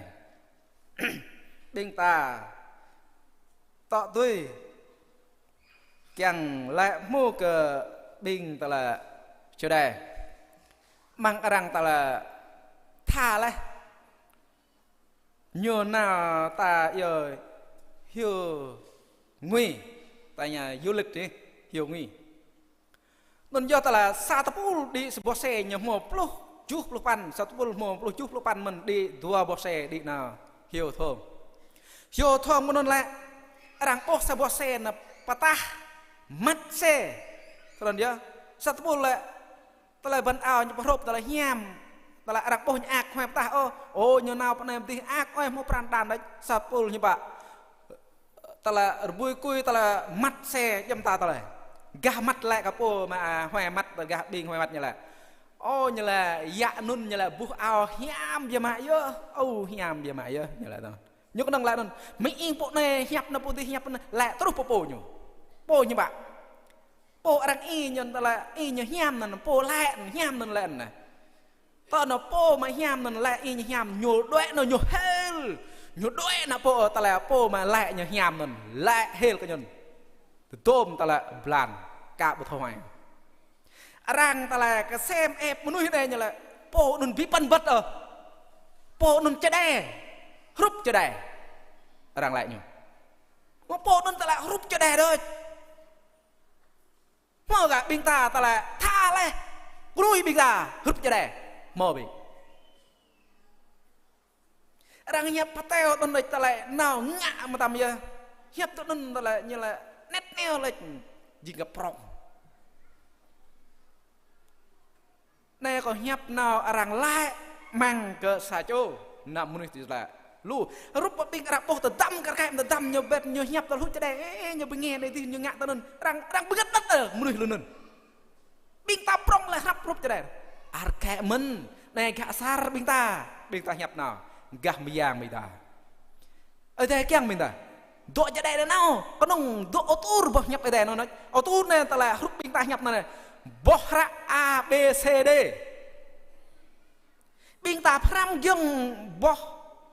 Ƀing ta tŏ tui kiăng lĕ hmư̆ kơ ƀing tơlơi čơđai. Măng arăng tơlơi tha laih. Ñu nao ta yơh Hiêu Nguy. Ta ñu du lịch đi, Hiêu Nguy. Anŭn yơh tơlơi sa tơpul đĭ sa boh xe ñu hmâo pluh tơjuh pluh păn, sa tơpul hmâo pluh tơjuh pluh păn mơ̆n đĭ dua boh xe đĭ nao Hiêu Thông. Hiêu Thông mơ̆n anŭn lĕ, arăng ƀuh sa boh xe nao pơtah măt xe. Tơlơi anŭn yơh, sa tơpul lĕ, tơlơi băn ao ñu pơhrôp tơlơi hiam, tơlơi arăng ƀuh ñu ak huai pơtah ôh, ôh, ñu nao pơ anai pơdih ak, ôh, hmâo pran đan đôč, sa tơpul ñu ƀă. Tơlơi rơbui kui, tơlơi măt xe djŏm ta tơlơi. Gah măt lĕ kơ pô mă, a, huai măt, gah ƀing huai măt ñu lĕ. Ôh, ñu lĕ, yă anŭn ñu lĕ ƀuh ao hiam biă mă yơh. Ôh, hiam biă mă yơh, ñu lĕ tơdơi. Ñu kơnơ̆ng lĕ anŭn. Mơ̆ng ih pô anai hiăp anŭn, pô adih hiăp anŭn, lĕ truh pơ pô ñu. Pô ñu ƀă. Pô arăng ih ñu tơlơi, ih ñu hiam anŭn, pô lĕ hiam anŭn lĕ anŭn. Tơl anŭn pô mă hiam anŭn lĕ ih ñu hiam, ñu đuaĭ anŭn ñu hil. Ñu đuaĭ anŭn pô tơlơi pô mă lĕ ñu hiam anŭn, lĕ hil kơ ñu. Tơdôm tơlơi blan, ka ƀu thâo huai. Arăng tơlơi kơsem ĕp mơnuih đe ñu lĕ, pô anŭn ƀu păn băt ôh. Pô anŭn čơđai, hrup čơđai. Arăng lĕ ñu. Mă pô anŭn tơlơi hrup čơđai đôč. Hmâo gah ƀing ta tơlơi tha laih. Kơnuih ƀing ta hrup čơđai. Hmâo ƀing arăng hiăp pơteo tơnŭn laih tơlơi nao ngă mơtam yơh. Hiăp tơnŭn tơlơi ñu laĭ anet neo laih. Jing kơ prŏng. Anai kâo hiăp nao arăng laĭ mơ̆ng kơ sa čô, nao mơnuih tui laĭ. Lu, hrup ƀing arăng ƀuh tơdăm kar kaĭ tơdăm ñu ƀĕt ñu hiăp tơlơi hrup čơđai, ơ, ñu ƀing nghe anai tui ñu ngă tơnŭn. Arăng, arăng bơngăt ƀĕt tơ mơnuih lu anŭn. Ƀing ta prŏng laih hrăp hrup čơđai. Ar kaĭ mơ̆n, anai gah asar ƀing ta, ƀing ta hiăp nao, gah mơyang ƀing ta. Ơi Adai kiăng ƀing ta. Dŏ čơđai anai nao, kơnơ̆ng dŏ atur boh hiăp Ơi Adai anŭn. Atur anai tơlơi hrup ƀing ta hiăp anai. Boh hră A, B, C, D. Ƀing ta pơhrăm giŏng boh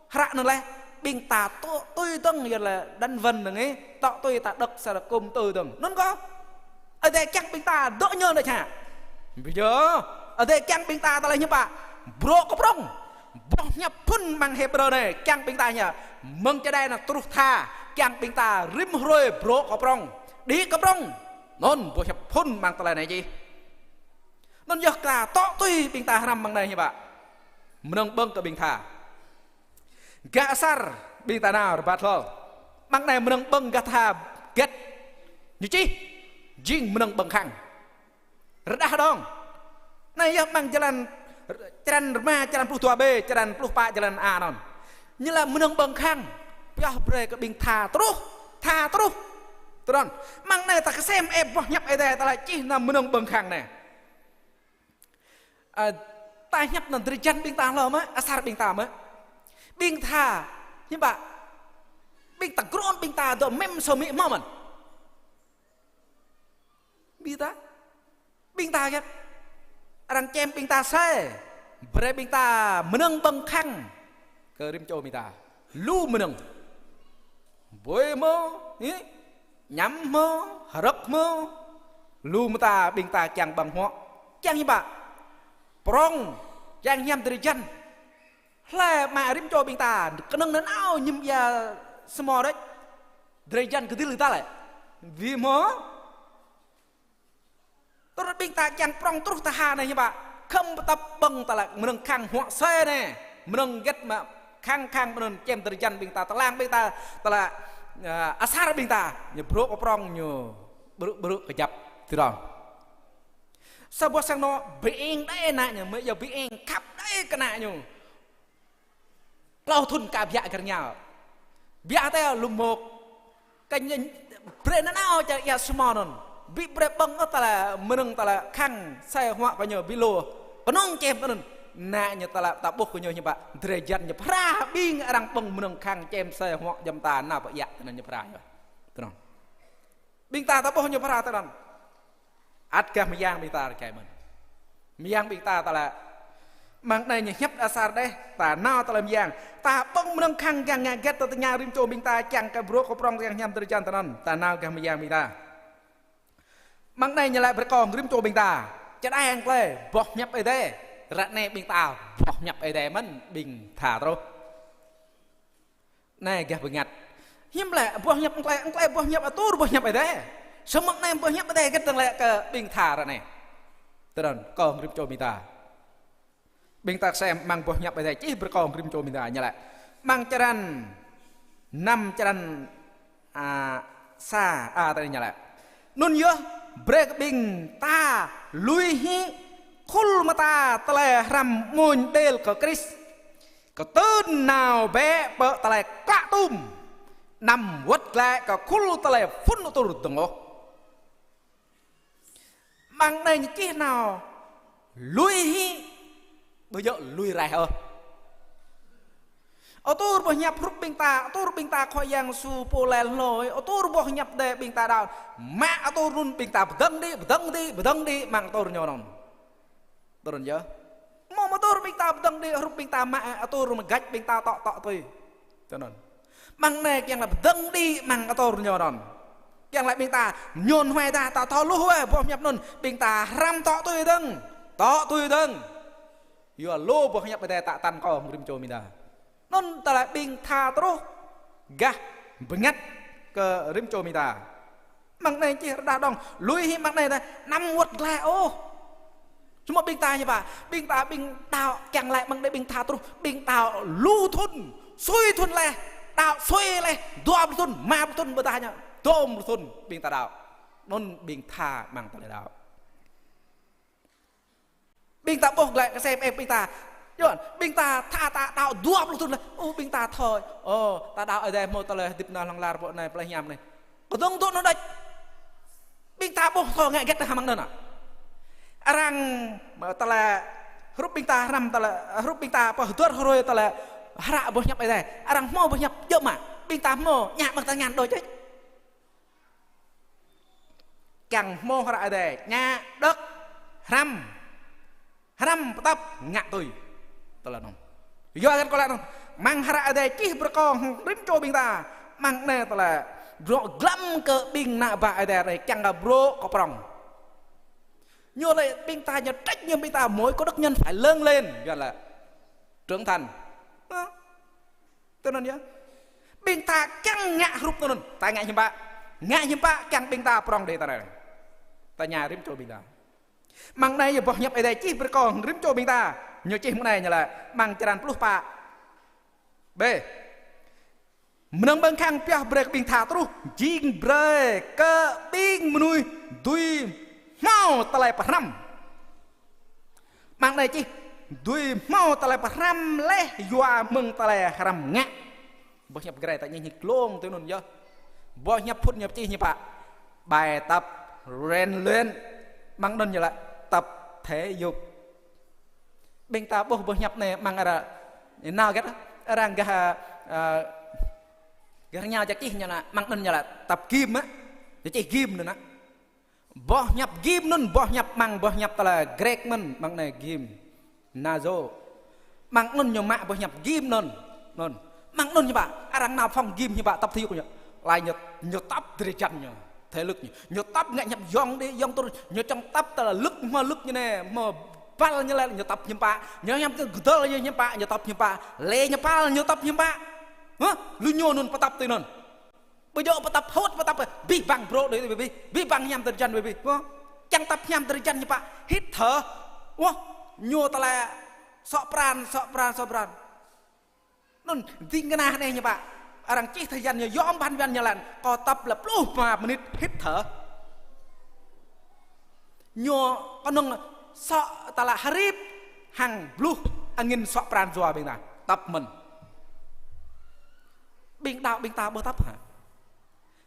hră anŭn laih. Ƀing ta tŏ tui dơ̆ng yơh laĭ đăn vân anŭn ih. Tŏ tui ta đŏk sa rơkŭm tui dơ̆ng. Anŭn kơ. Ơi Adai kiăng ƀing ta dŏ ñu anŭn čă. Ƀiă. Ơi Adai kiăng ƀing ta tơlơi hiăp ƀă. Brŏ kơ prŏng. Boh hiăp phŭn mơ̆ng Hêbrơ anai, kiăng ƀing ta ñu. Mơ̆ng čơđai anŭn truh tha, kiăng ƀing ta rĭm hrơi brŏ kơ prŏng. Đĭ kơ prŏng. Anŭn boh hiăp phŭn mơ̆ng tơlơi anai čih. Anŭn yơh ta tŏ tui ƀing ta hrăm mơ̆ng anai hiăp ƀă. Mơnơ̆ng ƀơ̆ng kơ ƀing tha. Gah asar ƀing ta nao rơbat hlâo. Mơ̆ng anai mơnơ̆ng ƀơ̆ng gah tha hơget. Ñu čih. Jing mơnơ̆ng ƀơ̆ng khăng. Rơđah dơ̆ng. Anai yơh mơ̆ng jơlan črăn rơma, črăn pluh dua B, črăn pluh pă jơlan A anŭn. Ñu laĭ mơnơ̆ng ƀơ̆ng khăng. Pioh brơi kơ ƀing tha truh. Tha truh. Tơdron. Mơ̆ng anai ta kơsem ĕp boh hiăp Ơi Adai tơlơi čih nao mơnơ̆ng ƀơ̆ng khăng anai. Ơ, ta hiăp anŭn drơi jăn ƀing ta hlâo mơ̆, asar ƀing ta mơ̆. Ƀing tha, hiư̆m pă. Ƀing ta grŏn ƀing ta dŏ mem sô mĭ hmâo mơ̆n. Ƀing ta. Ƀing ta kĕt. Arăng čem ƀing ta sĕ. Brơi ƀing ta mơnơ̆ng ƀơ̆ng khăng. Kơ rĭm čô ƀing ta. Lu mơnơ̆ng. Bui hmâo, hĭ? Añăm hmâo, hrŏk hmâo. Lu mơta ƀing ta kiăng ƀơ̆ng huă. Kiăng hiư̆m pă. Prŏng. Kiăng hiam drơi jăn. Hlơi mă rĭm čô ƀing ta, kơnơ̆ng anŭn nao ñim ia samơ̆ đôč. Drơi jăn kơdil ta lĕ. Ƀu hmâo. Tơl ƀing ta kiăng prŏng truh tha anai hiư̆m pă. Khŏm pơtăp ƀơ̆ng tơlơi mơnơ̆ng khăng huă sĕ anai. Mơnơ̆ng hơget mă khăng khăng mơnơ̆ng čem drơi jăn ƀing ta tơlang ƀing ta tơlơi, ơ, asar ƀing ta. Ñu brŏ kơ prŏng ñu brŭ brŭ kơjăp tơdron. Sa boh sang anŏ ƀing đơi ană ñu, mơ̆ yơh ƀing khăp đơi kơ ană ñu. Klâo thŭn ka biă gơ̆r ñu. Biă tơ lŭm mŏk. Kơ ñu brơi anŭn nao čar ia samơ̆ anŭn. Ƀu brơi ƀơ̆ng ôh tơlơi mơnơ̆ng tơlơi khăng sĕ huă kơ ñu ƀu lu. Kơnơ̆ng čem anŭn. Ană ñu tơlơi ta ƀuh kơ ñu hiư̆m pă. Drơi jăn ñu phara ƀing arăng ƀơ̆ng mơnơ̆ng khăng čem sĕ huă jăm ta nao pơ ia tơ anŭn ñu phara yơh. Tơdron. Ƀing ta ta ƀuh ñu phara tơdron. Ăt gah mơyang ƀing ta rơkai mơ̆n. Mơyang ƀing ta tơlơi. Mơ̆ng anai ñu hiăp asar đeh, ta nao tơlơi mơyang. Ta ƀơ̆ng mơnơ̆ng khăng kiăng ngă hơget ta tơña rĭm čô ƀing ta kiăng kơ brŏ kơ prŏng kiăng hiam drơi jăn tơdron. Ta nao gah mơyang ƀing ta. Mơ̆ng anai ñu laĭ brơi kơ rĭm čô ƀing ta. Čơđai hăng tơlơi, boh hiăp Ơi Adai. Ră anai ƀing ta, boh hiăp Ơi Adai mơ̆n, ƀing tha truh. Anai gah bơngăt. Hiư̆m lĕ boh hiăp ƀơ̆ng tơlơi, ƀơ̆ng tơlơi boh hiăp atur boh hiăp Ơi Adai. Samơ̆ anai boh hiăp Ơi Adai hơget dơ̆ng lĕ kơ ƀing tha ră anai. Tơdron, kơ rĭm čô ƀing ta. Ƀing ta kơsem mơ̆ng boh hiăp Ơi Adai čih brơi kơ rĭm čô ƀing ta ñu lĕ. Mơ̆ng črăn năm črăn, a, sa, a, tơlơi ñu lĕ. Anŭn yơh, brơi kơ ƀing ta lui hĭ khul mơta tơlơi hrăm mơñum đêl kơ Krist. Kơtưn nao bĕ pơ tơlơi klă tum. Anăm wơ̆t glaĭ kơ khul tơlơi phŭn atur dơ̆ng ôh. Mơ̆ng anai ñu čih nao lui hĭ, ƀu djơ̆ lui raih ôh. Atur boh hiăp hrup ƀing ta, atur ƀing ta Khua Yang Yêsu pô laĭ hlơi, atur boh hiăp đơi ƀing ta đaŏ. Mă atur anŭn ƀing ta pơdơ̆ng đĭ, pơdơ̆ng đĭ, pơdơ̆ng đĭ mơ̆ng atur ñu anŭn. Tơdron yơh. Mơ̆ mơ̆ atur ƀing ta pơdơ̆ng đĭ hrup ƀing ta mă atur mơ̆ gač ƀing ta tŏ tŏ tui. Tơdron. Mơ̆ng anai kiăng laĭ pơdơ̆ng đĭ mơ̆ng atur ñu anŭn. Kiăng laĭ ƀing ta ñôn huai ta, ta thâo lu huai boh hiăp anŭn, ƀing ta hrăm tŏ tui dơ̆ng. Tŏ tui dơ̆ng. Yua lu boh hiăp Ơi Adai ta tăn kơ rĭm čô ƀing ta. Anŭn tơlơi ƀing tha truh gah bơngăt kơ rĭm čô ƀing ta. Mơ̆ng anai čih rơđah đong, lui hĭ mơ̆ng anai ta, anăm wơ̆t glaĭ ôh. Samơ̆ ƀing ta ñu pă, ƀing ta ƀing đaŏ kiăng laĭ mơ̆ng anai ƀing tha truh, ƀing đaŏ lu thŭn, sui thŭn laih, đaŏ sui laih, dua pluh thŭn, rơma pluh thŭn, ƀôdah ñu, dôm pluh thŭn, ƀing ta đaŏ. Anŭn ƀing tha mơ̆ng tơlơi đaŏ. Ƀing ta ƀuh glaĭ kơsem ĕp ƀing ta. Yua, ƀing ta tha ta đaŏ dua pluh thŭn laih. Ơ, ƀing ta thâo. Ơ, ta đaŏ Ơi Adai hmâo tơlơi hơdip nao hlŏng lar pơ anai, pơleh hiam anai. Kơdơ̆ng tŭ anŭn đôč. Ƀing ta ƀuh thâo ngă hơget tơhă mơ̆ng anŭn. Arăng, mă tơlơi, hrup ƀing ta hrăm tơlơi, hrup ƀing ta pơhơdơr hrơi tơlơi, hră boh hiăp Ơi Adai. Arăng hmâo boh hiăp djơ̆ mă. Ƀing ta hmâo, ñă mơ̆ng ta ngăn đôč. Kiăng hmâo hră Ơi Adai, ñă, đŏk, hrăm. Hrăm pơtăp ngă tui. Tơlơi anŭn. Yua hơget kâo laĭ anŭn. Mơ̆ng hră Ơi Adai čih brơi kơ hăng rĭm čô ƀing ta. Mơ̆ng anai tơlơi. Drŏ glăm kơ ƀing ană bă Ơi Adai anai kiăng kơ brŏ kơ prŏng. Ñu laĭ ƀing ta ñu trách nhiệm ƀing ta mỗi có đức nhân phải lớn lên. Yua laĭ. Trưởng thành. Hă? Tui anŭn yơh. Ƀing ta kiăng ngă hrup tui anŭn. Ta ngă hiư̆m pă. Ngă hiư̆m pă kiăng ƀing ta prŏng đơi ta anai. Ta ñă rĭm čô ƀing ta. Mơ̆ng anai yơh boh hiăp Ơi Adai čih brơi kơ rĭm čô ƀing ta. Ñu čih mơ̆ng anai ñu laĭ. Mơ̆ng črăn pluh pă. B. Mơnơ̆ng ƀơ̆ng khăng pioh brơi kơ ƀing tha truh. Jing brơi kơ ƀing mơnuih dưi hmâo tơlơi pơhrăm. Mơ̆ng anai čih, dưi hmâo tơlơi pơhrăm laih yua mơ̆ng tơlơi hrăm ngă. Boh hiăp Grê ta ñi ñi glông tui anŭn yơh. Boh hiăp phŭn ñu čih ñu pă. Bài tập rèn luyện. Mơ̆ng anŭn ñu laĭ tập thể dục. Ƀing ta ƀuh boh hiăp anai mơ̆ng arăng, nao hơget, arăng gah, ơ, gah rơngiao čih ñu laĭ, mơ̆ng anŭn ñu laĭ tập gym á. Ñu čih gym anŭn á. Boh hiăp gym anŭn, boh hiăp mơ̆ng, boh hiăp tơlơi Grek mơ̆n, mơ̆ng anai gym. Nazo. Mơ̆ng anŭn ñu mă boh hiăp gym anŭn. Anŭn. Mơ̆ng anŭn ñu pă, arăng nao phòng gym ñu pă, tập thể dục ñu. Laĭ ñu, ñu tập drơi jăn ñu. Thể lực ñu. Ñu tập ngă hiăp yŏng đĭ, yŏng tơl, ñu čŏng tập tơlơi lực, hmâo lực ñu anai, hmâo băl ñu laĭ, ñu tập hiư̆m pă. Ñu hiăp tơl gơdơl ñu hiư̆m pă, ñu tập hiư̆m pă. Lĕ ñu păl, ñu tập hiư̆m pă. Hă? Lu ñu anŭn pơtăp tui anŭn. Ƀu djơ̆ pơtăp hŭt, pơtăp abih bang brŏ đơi abih, abih bang hiam drơi jăn abih. Wah, kiăng tăp hiam drơi jăn ñu pă hít thở. Wah, ñu tơlơi sŏ pran, sŏ pran, sŏ pran. Anŭn ding kơna anai ñu pă. Arăng čih tơlơi jăn ñu yom ban ban ñu laĭ. Kâo tăp lĕ pluh rơma mơnit hít thở. Ñu kơnơ̆ng sŏ tơlơi hơrip hăng bluh angin sŏ pran jua ƀing ta. Tăp mơ̆n. Ƀing đaŏ ƀing ta ƀu tăp hă?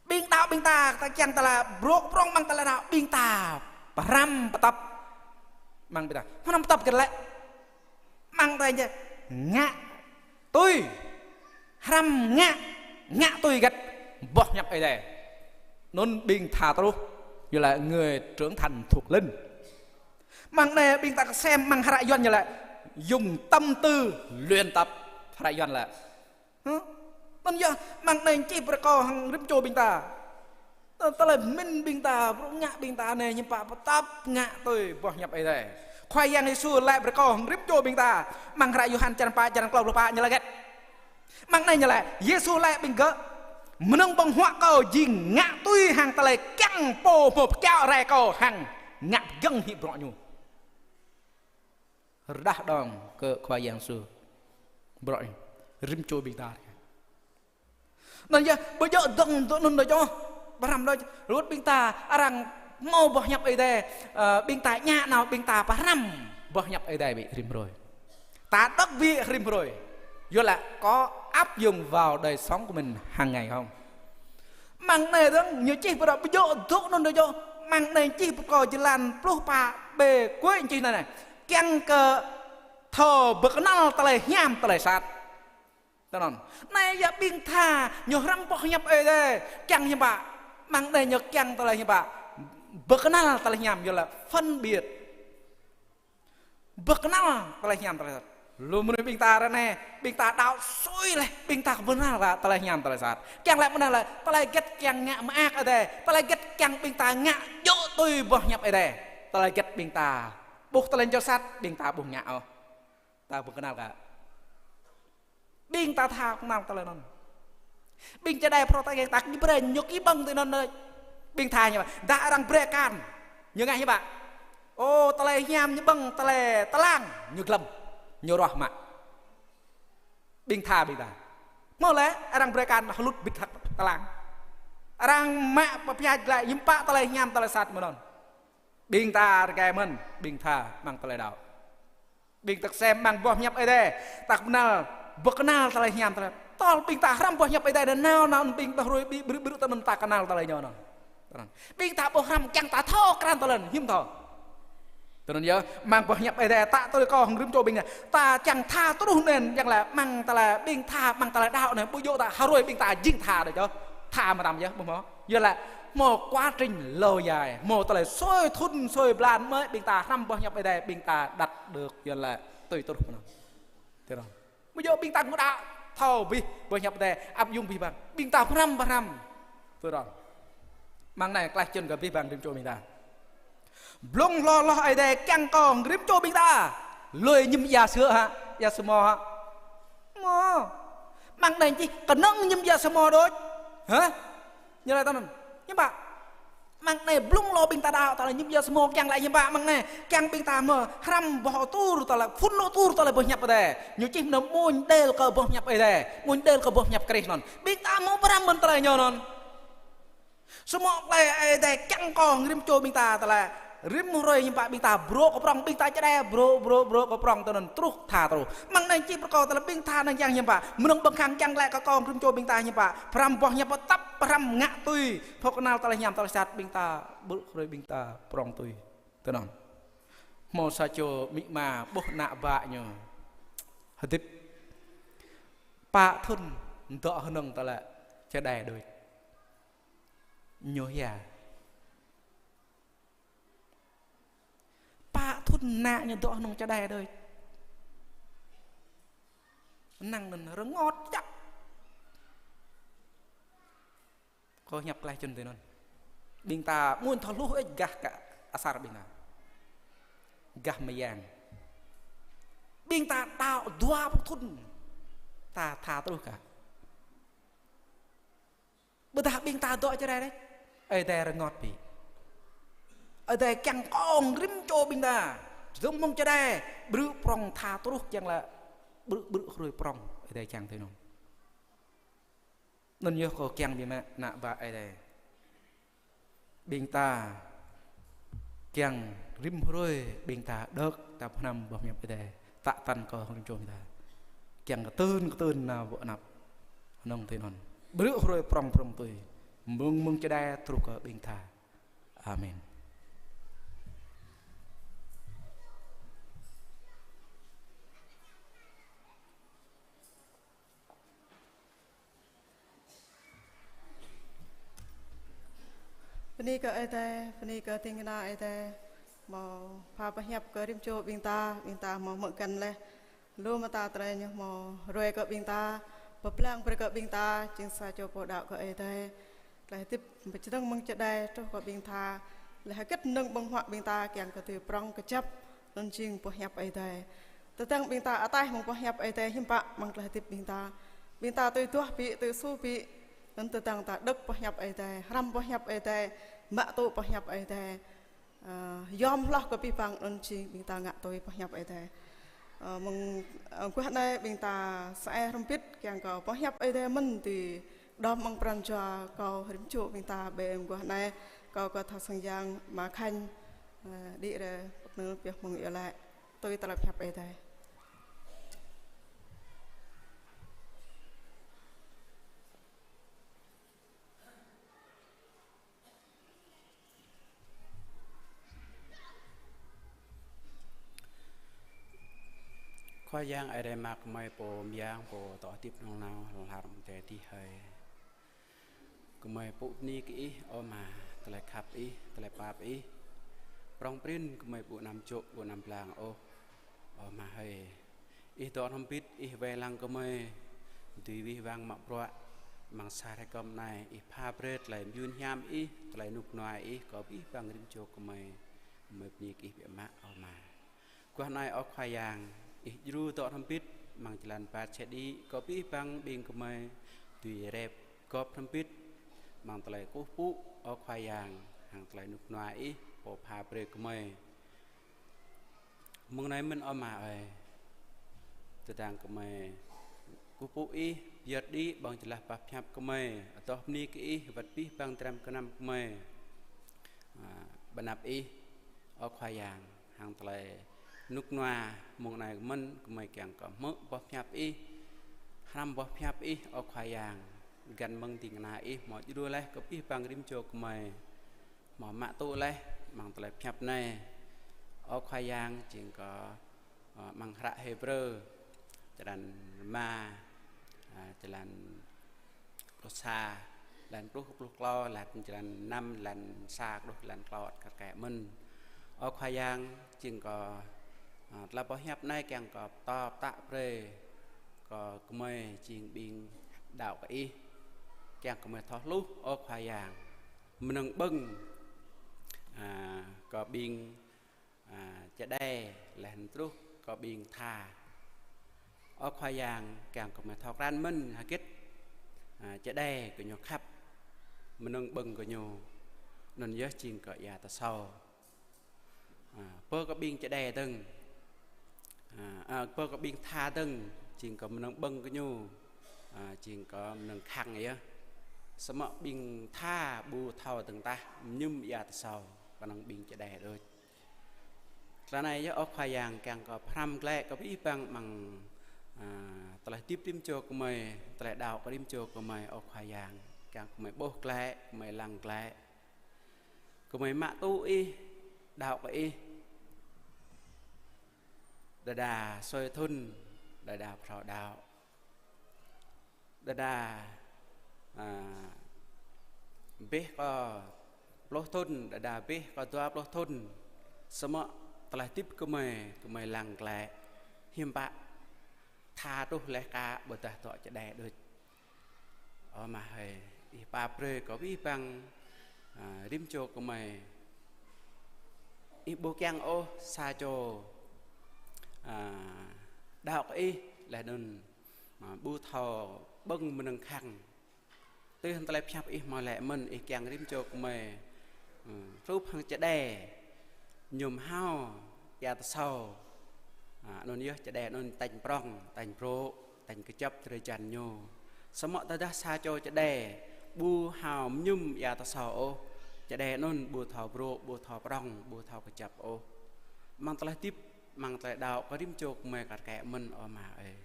Ƀing đaŏ ƀing ta, ta kiăng tơlơi brŏ prŏng mơ̆ng tơlơi đaŏ ƀing ta pơhrăm pơtăp. Mơ̆ng ƀing ta pơhrăm pơtăp hơget lĕ? Mơ̆ng tơlơi ñu ngă tui. Hrăm ngă, ngă tui hơget? Boh hiăp Ơi Adai. Anŭn ƀing tha truh, ñu laĭ người trưởng thành thuộc linh. Mơ̆ng anai ƀing ta kơsem mơ̆ng hră Yuan ñu laĭ dùng tâm tư luyện tập. Hră Yuan laĭ. Hă? Anŭn yơh, mơ̆ng anai čih brơi kơ hăng rĭm čô ƀing ta. Tơ-, tơlơi pơmĭn ƀing ta, bruă ngă ƀing ta anai hiư̆m pă pơtăp ngă tui boh hiăp Ơi Adai. Khua Yang Yêsu laĭ brơi kơ hăng rĭm čô ƀing ta. Mơ̆ng hră Yôhan črăn pă, črăn klâo pluh pă ñu laĭ hơget? Mơ̆ng anai ñu laĭ, Yêsu laĭ ƀing gơ̆, mơnơ̆ng ƀơ̆ng huă kâo jing ngă tui hăng tơlơi kiăng Pô hmâo pơkiaŏ rai kâo hăng ngă pơgơ̆ng hĭ bruă ñu. Rơđah đong kơ Khua Yang Yêsu. Bruă ñu. Rĭm čô ƀing ta. Anŭn yơh, ƀu djơ̆ dơ̆ng tui anŭn đôč ôh. Pơhrăm đôč. Rơwơ̆t ƀing ta, arăng hmâo boh hiăp Ơi Adai, ơ, ƀing ta ñă nao, ƀing ta pơhrăm boh hiăp Ơi Adai bĕ rĭm hrơi. Ta đŏk bĕ rĭm hrơi. Yua laĭ có áp dụng vào đời sống của mình hàng ngày không? Mơ̆ng anai dơ̆ng, ñu čih pơrŏ ƀu djơ̆ dŏ anŭn đôč ôh. Mơ̆ng anai čih pơkŏ jơlan pluh pă B, cuối čih anai anai. Kiăng kơ thâo pơkơnăl tơlơi hiam tơlơi sat. Tui anŭn. Anai yơh ƀing tha, ñu hrăm boh hiăp Ơi Adai, kiăng hiư̆m pă. Mơ̆ng anai ñu kiăng tơlơi hiư̆m pă. Pơkơnăl tơlơi hiam, yua laĭ phân biệt. Pơkơnăl tơlơi hiam tơlơi sat. Lu mơnuih ƀing ta ră anai, ƀing ta đaŏ sui laih, ƀing ta pơkơnăl kơ tơlơi hiam tơlơi sat. Kiăng laĭ pơkơnăl laĭ, tơlơi hơget kiăng ngă mơak Ơi Adai, tơlơi hơget kiăng ƀing ta ngă djơ̆ tui boh hiăp Ơi Adai. Tơlơi hơget ƀing ta ƀuh tơlơi čô sat, ƀing ta ƀu ngă ôh. Ta pơkơnăl kơ. Ƀing ta tha kơnăl tơlơi anŭn. Ƀing čơđai prŏng ta kiăng ta kơ ñu brơi ñu kơ ƀơ̆ng tui anŭn đôč. Ƀing tha ñu ƀă, dah arăng brơi akan. Ñu ngă ñu ƀă. Ô, tơlơi hiam ñu ƀơ̆ng, tơlơi tơlang ñu glăm. Ñu ruah mă. Ƀing tha ƀing ta. Hmâo lĕ, arăng brơi akan hơlŭt bĭt hăt tơlang. Arăng mă pơphiăč glaĭ hiư̆m pă tơlơi hiam tơlơi sat mơ̆n anŭn. Ƀing ta rơgơi mơ̆n, ƀing tha amăng tơlơi đaŏ. Ƀing ta kơsem amăng boh hiăp Ơi Adai, ta kơnăl, ƀu kơnăl tơlơi hiam tơlơi. Tơl ƀing ta hrăm boh hiăp Ơi Adai anŭn nao nao ƀing ta hrui ƀrư̆ ƀrư̆ ta anŭn ta kơnăl tơlơi ñu anŭn. Tơnăn. Ƀing ta ƀu hrăm kiăng ta thâo krăn tơlơi hiư̆m thâo. Tơnăn yơh, amăng boh hiăp Ơi Adai ta tui kơ hăng rĭm čô ƀing ta. Ta kiăng tha truh anŭn, kiăng lĕ amăng tơlơi ƀing tha, amăng tơlơi đaŏ anai, ƀu djơ̆ ta hrui ƀing ta jing tha đôč yơh. Tha mơtam yơh, ƀu hmâo. Yơh lĕ, hmâo quá trình lâu dài, hmâo tơlơi sui thŭn sui blan mơ̆i ƀing ta hrăm boh hiăp Ơi Adai, ƀing ta đăt được, yơh lĕ, tui truh mơnơ̆ng. Tui anŭn. Ƀu djơ̆ ƀing ta ngă đaŏ, thâo abih, boh hiăp Ơi Adai, ăp yŭng abih bang. Ƀing ta hrăm, ƀu hrăm. Tui anŭn. Amăng anai, klaih čun kơ abih bang rĭm čô ƀing ta. Blung hloh hloh Ơi Adai kiăng kơ rĭm čô ƀing ta. Lui ñim ia sơ̆ hă, ia sơmo hă. Hmâo. Amăng anai čih, kơnơ̆ng ñim ia sơmo đôč. Hă? Ñu laĭ tui anŭn. Hiư̆m pă. Amăng anai blung hloh ƀing ta đaŏ, ta laĭ ñim ia sơmo kiăng laĭ hiư̆m pă amăng anai. Kiăng ƀing ta hmâo hrăm boh atur, ta laĭ phŭn atur, ta laĭ boh hiăp Ơi Adai. Ñu čih mơ̆n mông đel kơ boh hiăp Ơi Adai. Mông đel kơ boh hiăp Krist anŭn. Ƀing ta hmâo pơhrăm mơ̆n tơlơi ñu anŭn. Samơ̆ tơlơi Ơi Adai kiăng kơ rĭm čô ƀing ta tơlơi rĭm hrơi hiư̆m pă ƀing ta brŏk kơ prŏng ƀing ta čơđai brŏk brŏk brŏk kơ prŏng tơnăn truh tha truh. Amăng anai čih pơkŏn tơlơi ƀing tha anŭn kiăng hiư̆m pă. Mơnơ̆ng ƀơ̆ng khăng kiăng glaĭ kơ kơ rĭm čô ƀing ta hiư̆m pă. Pơhrăm boh hiăp pơtăp pơhrăm ngă tui. Thâo kơnăl tơlơi hiam tơlơi sat ƀing ta ƀrư̆ hrơi ƀing ta prŏng tui. Tơnăn. Hmâo sa čô amĭ ama ƀuh ană bă ñu. Hơdip. Pă thŭn dŏ hơnơ̆ng tơlơi čơđai đôč. Ñu hia. Pă thŭn ană ñu dŏ hơnơ̆ng čơđai đôč. Năng anŭn rơngot čăk. Kâo hiăp klaih čun tui anŭn. Ƀing ta mơ̆n thâo hluh ĕč gah kơ asar ƀing ta. Gah mơyang. Ƀing ta đaŏ dua pluh thŭn. Ta tha truh kah. Ƀôdah ƀing ta dŏ čơđai đôč. Ơi Adai rơngot ƀĭ. Ơi Adai kiăng kơ rĭm čô ƀing ta. Čơdơ̆ng mơ̆ng čơđai. Ƀrư̆ prŏng tha truh kiăng lĕ. Ƀrư̆ ƀrư̆ hrơi prŏng. Ơi Adai kiăng tui anŭn. Anŭn yơh kâo kiăng biă mă ană bă Ơi Adai. Ƀing ta kiăng rĭm hrơi ƀing ta đŏk ta pơhrăm boh hiăp Ơi Adai. Tă tăn kơ rĭm čô ƀing ta. Kiăng kơtưn kơtưn nao ƀơi anăp. Hơnơ̆ng tui anŭn. Ƀrư̆ hrơi prŏng prŏng tui. Mơ̆ng mơ̆ng čơđai truh kơ ƀing tha. Amen. Bơni kơ Ơi Adai, bơni kơ ding kơna Ơi Adai. Hmâo pha pơhiăp kơ rĭm čô ƀing ta, ƀing ta hmâo hmư̆ găn laih. Lu mơta tơlơi ñu hmâo ruai kơ ƀing ta, pơblang brơi kơ ƀing ta, jing sa čô pô đaŏ kơ Ơi Adai. Tơlơi hơdip pơčơdơ̆ng mơ̆ng čơđai truh kơ ƀing ta. Laih hơget mơnơ̆ng ƀơ̆ng huă ƀing ta kiăng kơ tui prŏng kơjăp, anŭn jing boh hiăp Ơi Adai. Tơdang ƀing ta ataih mơ̆ng boh hiăp Ơi Adai hiư̆m pă amăng tơlơi hơdip ƀing ta. Ƀing ta tui duah ƀĭ, tui su ƀĭ. Anŭn tơdang ta đŏk boh hiăp Ơi Adai, hrăm boh hiăp Ơi Adai, mă tŭ boh hiăp Ơi Adai. Ơ, yom hloh kơ abih bang anŭn jing ƀing ta ngă tui boh hiăp Ơi Adai. Ơ, mơ̆ng, ơ, guah anai ƀing ta sa ai hrŏm hơbĭt kiăng kơ boh hiăp Ơi Adai mơ̆n tui đom amăng pran jua kâo rĭm čô ƀing ta ƀơi mơguah anai kâo kơ thâo sang yang Ama Khanh, ơ, đĭ rai pơkơnơ̆ng pioh mơ̆ng iâu laĭ tui tơlơi pơhiăp Ơi Adai. Khua Yang Ơi Adai mơak gơmơi pô mơyang pô dŏ hơdip hnong nao hlŏng lar amăng adai adih hơi. Gơmơi pŭ bơni kơ Ih, ơ Ama, tơlơi khăp Ih, tơlơi pap Ih. Prŏng prin gơmơi ƀu anăm jŏk, ƀu anăm blang ôh, ơ Ama hơi. Ih dŏ hrŏm hơbĭt, Ih wai lăng gơmơi dưi wih wăng mă bruă amăng sa hrơi kơm anai, Ih pha brơi tơlơi mơyun hiam Ih, tơlơi rơnŭk rơnua Ih kơ abih bang rĭm čô gơmơi. Gơmơi bơni kơ Ih biă mă, ơ Ama. Guah anai, ơ Khua Yang, Ih djru dŏ hrŏm hơbĭt amăng jơlan ƀar čơđi kơ abih bang ƀing gơmơi dưi rep gŏp hrŏm hơbĭt amăng tơlơi kơkuh pơpŭ, Ơ Khua Yang, hăng tơlơi rơnŭk rơnua Ih, Pô pha brơi kơ gơmơi. Mơ̆ng anai mơ̆n ơ Ama ơi. Tơdang gơmơi kơkuh pơpŭ Ih, pơyơr đĭ ƀơ̆ng jơlah pap pơhiăp gơmơi, adoh bơni kơ Ih, wơ̆t abih bang dram gơnam gơmơi. À, pơanăp Ih, ơ Khua Yang, hăng tơlơi rơnŭk rơnua mơ̆ng anai mơ̆n gơmơi kiăng kơ hmư̆ boh pơhiăp Ih, hrăm boh pơhiăp Ih, ơ Khua Yang, găn mơ̆ng ding kơna Ih hmâo djru laih kơ abih bang rĭm čô gơmơi. Hmâo mă tŭ laih amăng tơlơi pơhiăp anai. Ơ Khua Yang, jing kơ, ơ, amăng hră Hêbrơ, črăn rơma, à, črăn pluh sa, lan pluh, pluh klâo, lan črăn năm, lan sa truh lan klâo ăt kar kaĭ mơ̆n. Ơ Khua Yang, jing kơ, à, tơlơi pơhiăp anai kiăng kơ pơtô pơtă brơi kơ gơmơi jing ƀing đaŏ kơ Ih. Kiăng kơ gơmơi thâo hluh, ơ Khua Yang, mơnơ̆ng ƀơ̆ng, à, kơ ƀing, à, čơđai, laih anŭn truh kơ ƀing tha. Ơ Khua Yang, kiăng kơ gơmơi thâo krăn mơ̆n hơget, à, čơđai gơñu khăp, mơnơ̆ng ƀơ̆ng gơñu, anŭn yơh jing kơ ia tơsâo. À, pơ kơ ƀing čơđai dơ̆ng, à, à, pơ kơ ƀing tha dơ̆ng, jing kơ mơnơ̆ng ƀơ̆ng gơñu, à, jing kơ mơnơ̆ng khăng yơh. Samơ̆ ƀing tha ƀu thâo dơ̆ng tah, mơñum ia tơsâo, kơnơ̆ng ƀing čơđai đôč. Tơlơi anai yơh ơ Khua Yang kiăng kơ pơhrăm glaĭ kơ abih bang amăng, à, tơlơi hơdip rĭm čô gơmơi, tơlơi đaŏ kơ rĭm čô gơmơi, ơ Khua Yang, kiăng gơmơi ƀuh glaĭ, gơmơi lăng glaĭ. Gơmơi mă tŭ Ih, đaŏ kơ Ih. Đơđa sui thŭn, đơđa phrâo đaŏ. Đơđa, à, bih kơ pluh thŭn, đơđa bih kơ dua pluh thŭn. Samơ̆ tơlơi hơdip gơmơi, gơmơi lăng glaĭ. Hiư̆m pă tha truh laih kơ ƀôdah dŏ čơđai đôč. Ơ Ama hơi, Ih pap brơi kơ abih bang, à, rĭm čô gơmơi. Ih ƀu kiăng ôh sa čô, à, đaŏ kơ Ih, laih anŭn, à, ƀu thâo ƀơ̆ng mơnơ̆ng khăng. Tui hăng tơlơi pơhiăp Ih hmâo laĭ mơ̆n, Ih kiăng rĭm čô gơmơi, ơ, hrup hăng čơđai, mơñum hao ia tơsâo. À, anŭn yơh čơđai anŭn tañ prŏng, tañ brô̆, tañ kơjăp drơi jan ñu. Samơ̆ tơdah sa čô čơđai ƀu hao mơñum ia tơsâo ôh, čơđai anŭn ƀu thâo brô̆, ƀu thâo prŏng, ƀu thâo kơjăp ôh. Amăng tơlơi hơdip, amăng tơlơi đaŏ kơ rĭm čô gơmơi kar kaĭ mơ̆n ơ Ama ơi.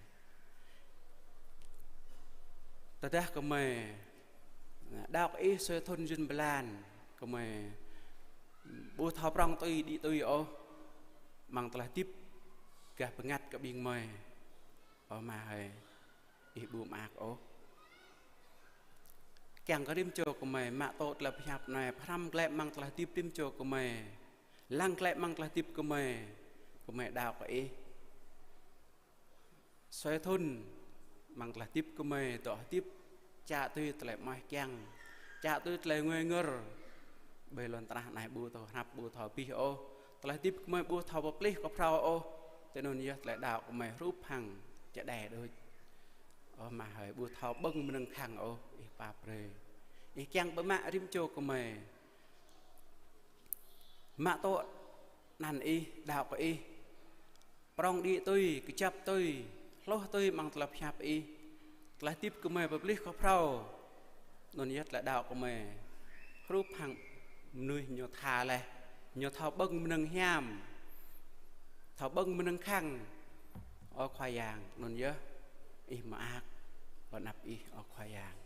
Tơdah gơmơi đaŏ kơ Ih sui thŭn jŭn blan, gơmơi ƀu thâo prŏng tui đĭ tui ôh, amăng tơlơi hơdip gah bơngăt kơ ƀing gơmơi, ơ Ama hơi, Ih ƀu mơak ôh. Kiăng kơ rĭm čô gơmơi mă tŭ tơlơi pơhiăp anai, pơhrăm glaĭ amăng tơlơi hơdip rĭm čô gơmơi, lăng glaĭ amăng tơlơi hơdip gơmơi, gơmơi đaŏ kơ Ih. Sui thŭn amăng tơlơi hơdip gơmơi dŏ hơdip čă tui tơlơi mơak kiăng, čă tui tơlơi ngui ngor. Ƀơi lŏn tơnah anai ƀu thâo hnăp, ƀu thâo abih ôh. Tơlơi hơdip gơmơi ƀu thâo pơplih kơ phrâo ôh. Tui anŭn yơh tơlơi đaŏ gơmơi hrup hăng čơđai đôč. Ơ Ama hơi, ƀu thâo ƀơ̆ng mơnơ̆ng khăng ôh, Ih pap brơi. Ih kiăng pơmă rĭm čô gơmơi mă tŭ anăn Ih, đaŏ kơ Ih, prŏng đĭ tui, kơjăp tui, hloh tui amăng tơlơi pơhiăp Ih. Tơlơi hơdip gơmơi pơplih kơ phrâo. Anŭn yơh tơlơi đaŏ gơmơi hrup hăng mơnuih ñu tha laih, ñu thâo ƀơ̆ng mơnơ̆ng hiam, thâo ƀơ̆ng mơnơ̆ng khăng. Ơ Khua Yang, anŭn yơh Ih mơak, pơanăp Ih, ơ Khua Yang.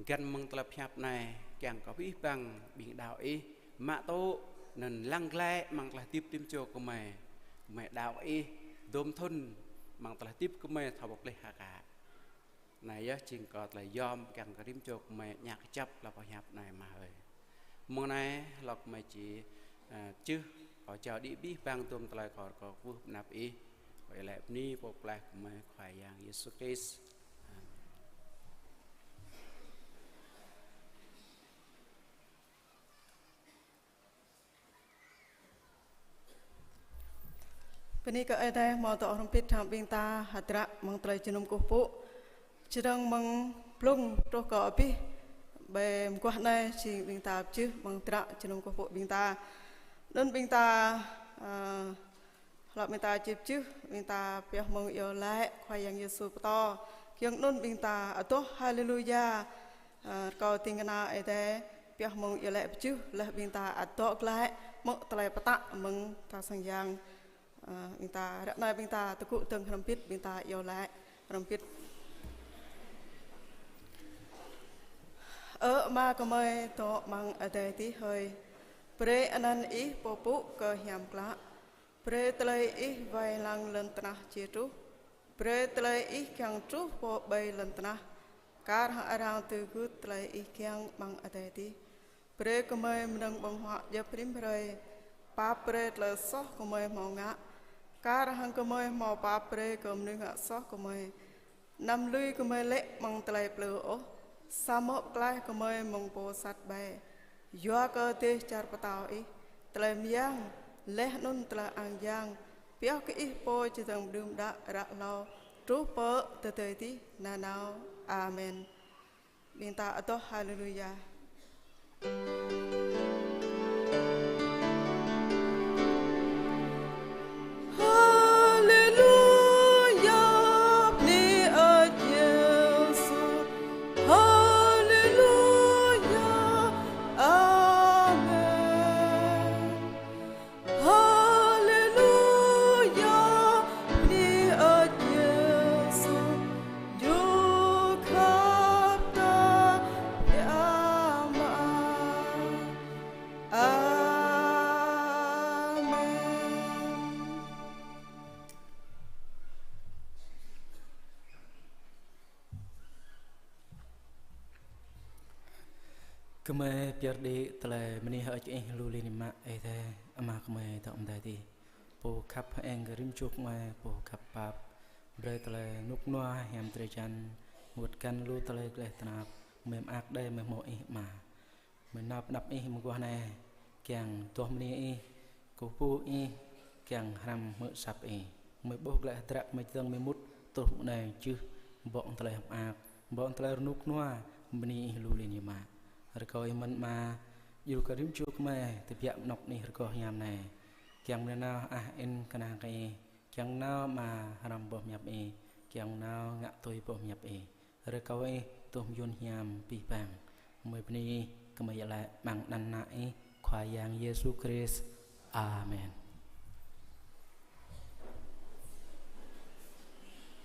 Găn mơ̆ng tơlơi pơhiăp anai, kiăng kơ abih bang ƀing đaŏ Ih mă tŭ, anŭn lăng glaĭ amăng tơlơi hơdip rĭm čô gơmơi. Gơmơi đaŏ kơ Ih, dôm thŭn amăng tơlơi hơdip gơmơi thâo pơplih hơkă. Anai yơh jing kơ tơlơi yom kiăng kơ rĭm čô gơmơi ñă kơjăp tơlơi pơhiăp anai Ama hơi. Mơ̆ng anai hlâo gơmơi či, ơ, čih, kâo jao đĭ abih bang dôm tơlơi kâo rơkâo kwưh pơanăp Ih. Kâo iâu laĭ bơni Pô Pơklaih gơmơi Khua Yang Yêsu Krist. Amen. Bơni kơ Ơi Adai hmâo dŏ hrŏm hơbĭt hăng ƀing ta hơdră mơ̆ng tơlơi jơnum kơkuh pơpŭ. Čơdơ̆ng mơ̆ng blung truh kơ abih Ƀơi mơguah anai jing ƀing ta pơjưh amăng dră jơnum kơkuh pơpŭ ƀing ta. Anŭn ƀing ta, ơ, hlăp ƀing ta či pơjưh, ƀing ta pioh mơ̆ng iâu laĭ Khua Yang Yêsu pơtô. Giŏng anŭn ƀing ta adoh Haleluya. Ơ, rơkâo ding kơna Ơi Adai pioh mơ̆ng iâu laĭ pơjưh, laih ƀing ta ăt dŏ glaĭ mơ̆ng tơlơi pơtă mơ̆ng ta sang yang. Ơ, ƀing ta, ră anai ƀing ta tơgŭ dơ̆ng hrŏm hơbĭt, ƀing ta iâu laĭ hrŏm hơbĭt. Ơ Ama gơmơi dŏ amăng adai adih hơi, brơi anăn Ih pơpŭ kơ hiam klă. Brơi tơlơi Ih wai lăng lŏn tơnah či truh. Brơi tơlơi Ih kiăng truh pơ ƀơi lŏn tơnah, kar hăng arăng tŭ gưt tơlơi Ih kiăng amăng adai adih. Brơi gơmơi mơnơ̆ng ƀơ̆ng huă djŏp rĭm hrơi, pap brơi tơlơi soh gơmơi hmâo ngă, kar hăng gơmơi hmâo pap brơi kơ mơnuih ngă soh gơmơi. Anăm lui gơmơi lê̆ amăng tơlơi plư ôh, samơ̆ pơklaih gơmơi mơ̆ng pô sat ƀai. Yua kơ dêh čar pơtao Ih, tơlơi mơyang, laih anŭn tơlơi ang yang, pioh kơ Ih pô čơdơ̆ng đưm đă ră hlâo, truh pơ tơdơi adih nanao. Amen. Ƀing ta adoh Haleluya. Haleluya, bơni Ơi Yêsu. Haleluya, amen. Haleluya, bơni Ơi Yêsu, Ñu khăp ta biă mă. Amen. Gơmơi pơyơr đĭ tơlơi bơni hơơč Ih lu lin mă, Ơi Adai, Ama gơmơi dŏ amăng adai adih. Pô khăp hơeng kơ rĭm čô gơmơi, Pô khăp pap. Brơi tơlơi rơnŭk rơnua hiam drơi jăn, wơ̆t găn lu tơlơi gleh tơnap, gơmơi mơak đơi gơmơi hmâo Ih Ama. Gơmơi nao pơ anăp Ih mơguah anai, kiăng adoh bơni Ih, kơkuh pơpŭ Ih, kiăng hrăm hmư̆ asăp Ih. Gơmơi ƀuh glaĭ hơdră gơmơi čơdơ̆ng gơmơi mŭt truh anai jưh, ƀơ̆ng tơlơi hơ̆k mơak, ƀơ̆ng tơlơi rơnŭk rơnua, bơni Ih lu lin mă. Rơkâo Ih mơ̆n Ama, djru kơ rĭm čô gơmơi tơbiă mơnŏk anih rơgoh hiam anai. Kiăng gơmơi nao ah in kơnang kơ Ih, kiăng nao Ama hrăm boh pơhiăp Ih, kiăng nao ngă tui boh pơhiăp Ih. Rơkâo Ih tuh mơyŭn hiam abih bang. Gơmơi bơni Ih, gơmơi iâu laĭ amăng anăn Ană Ih, Khua Yang Yêsu Krist. Amen.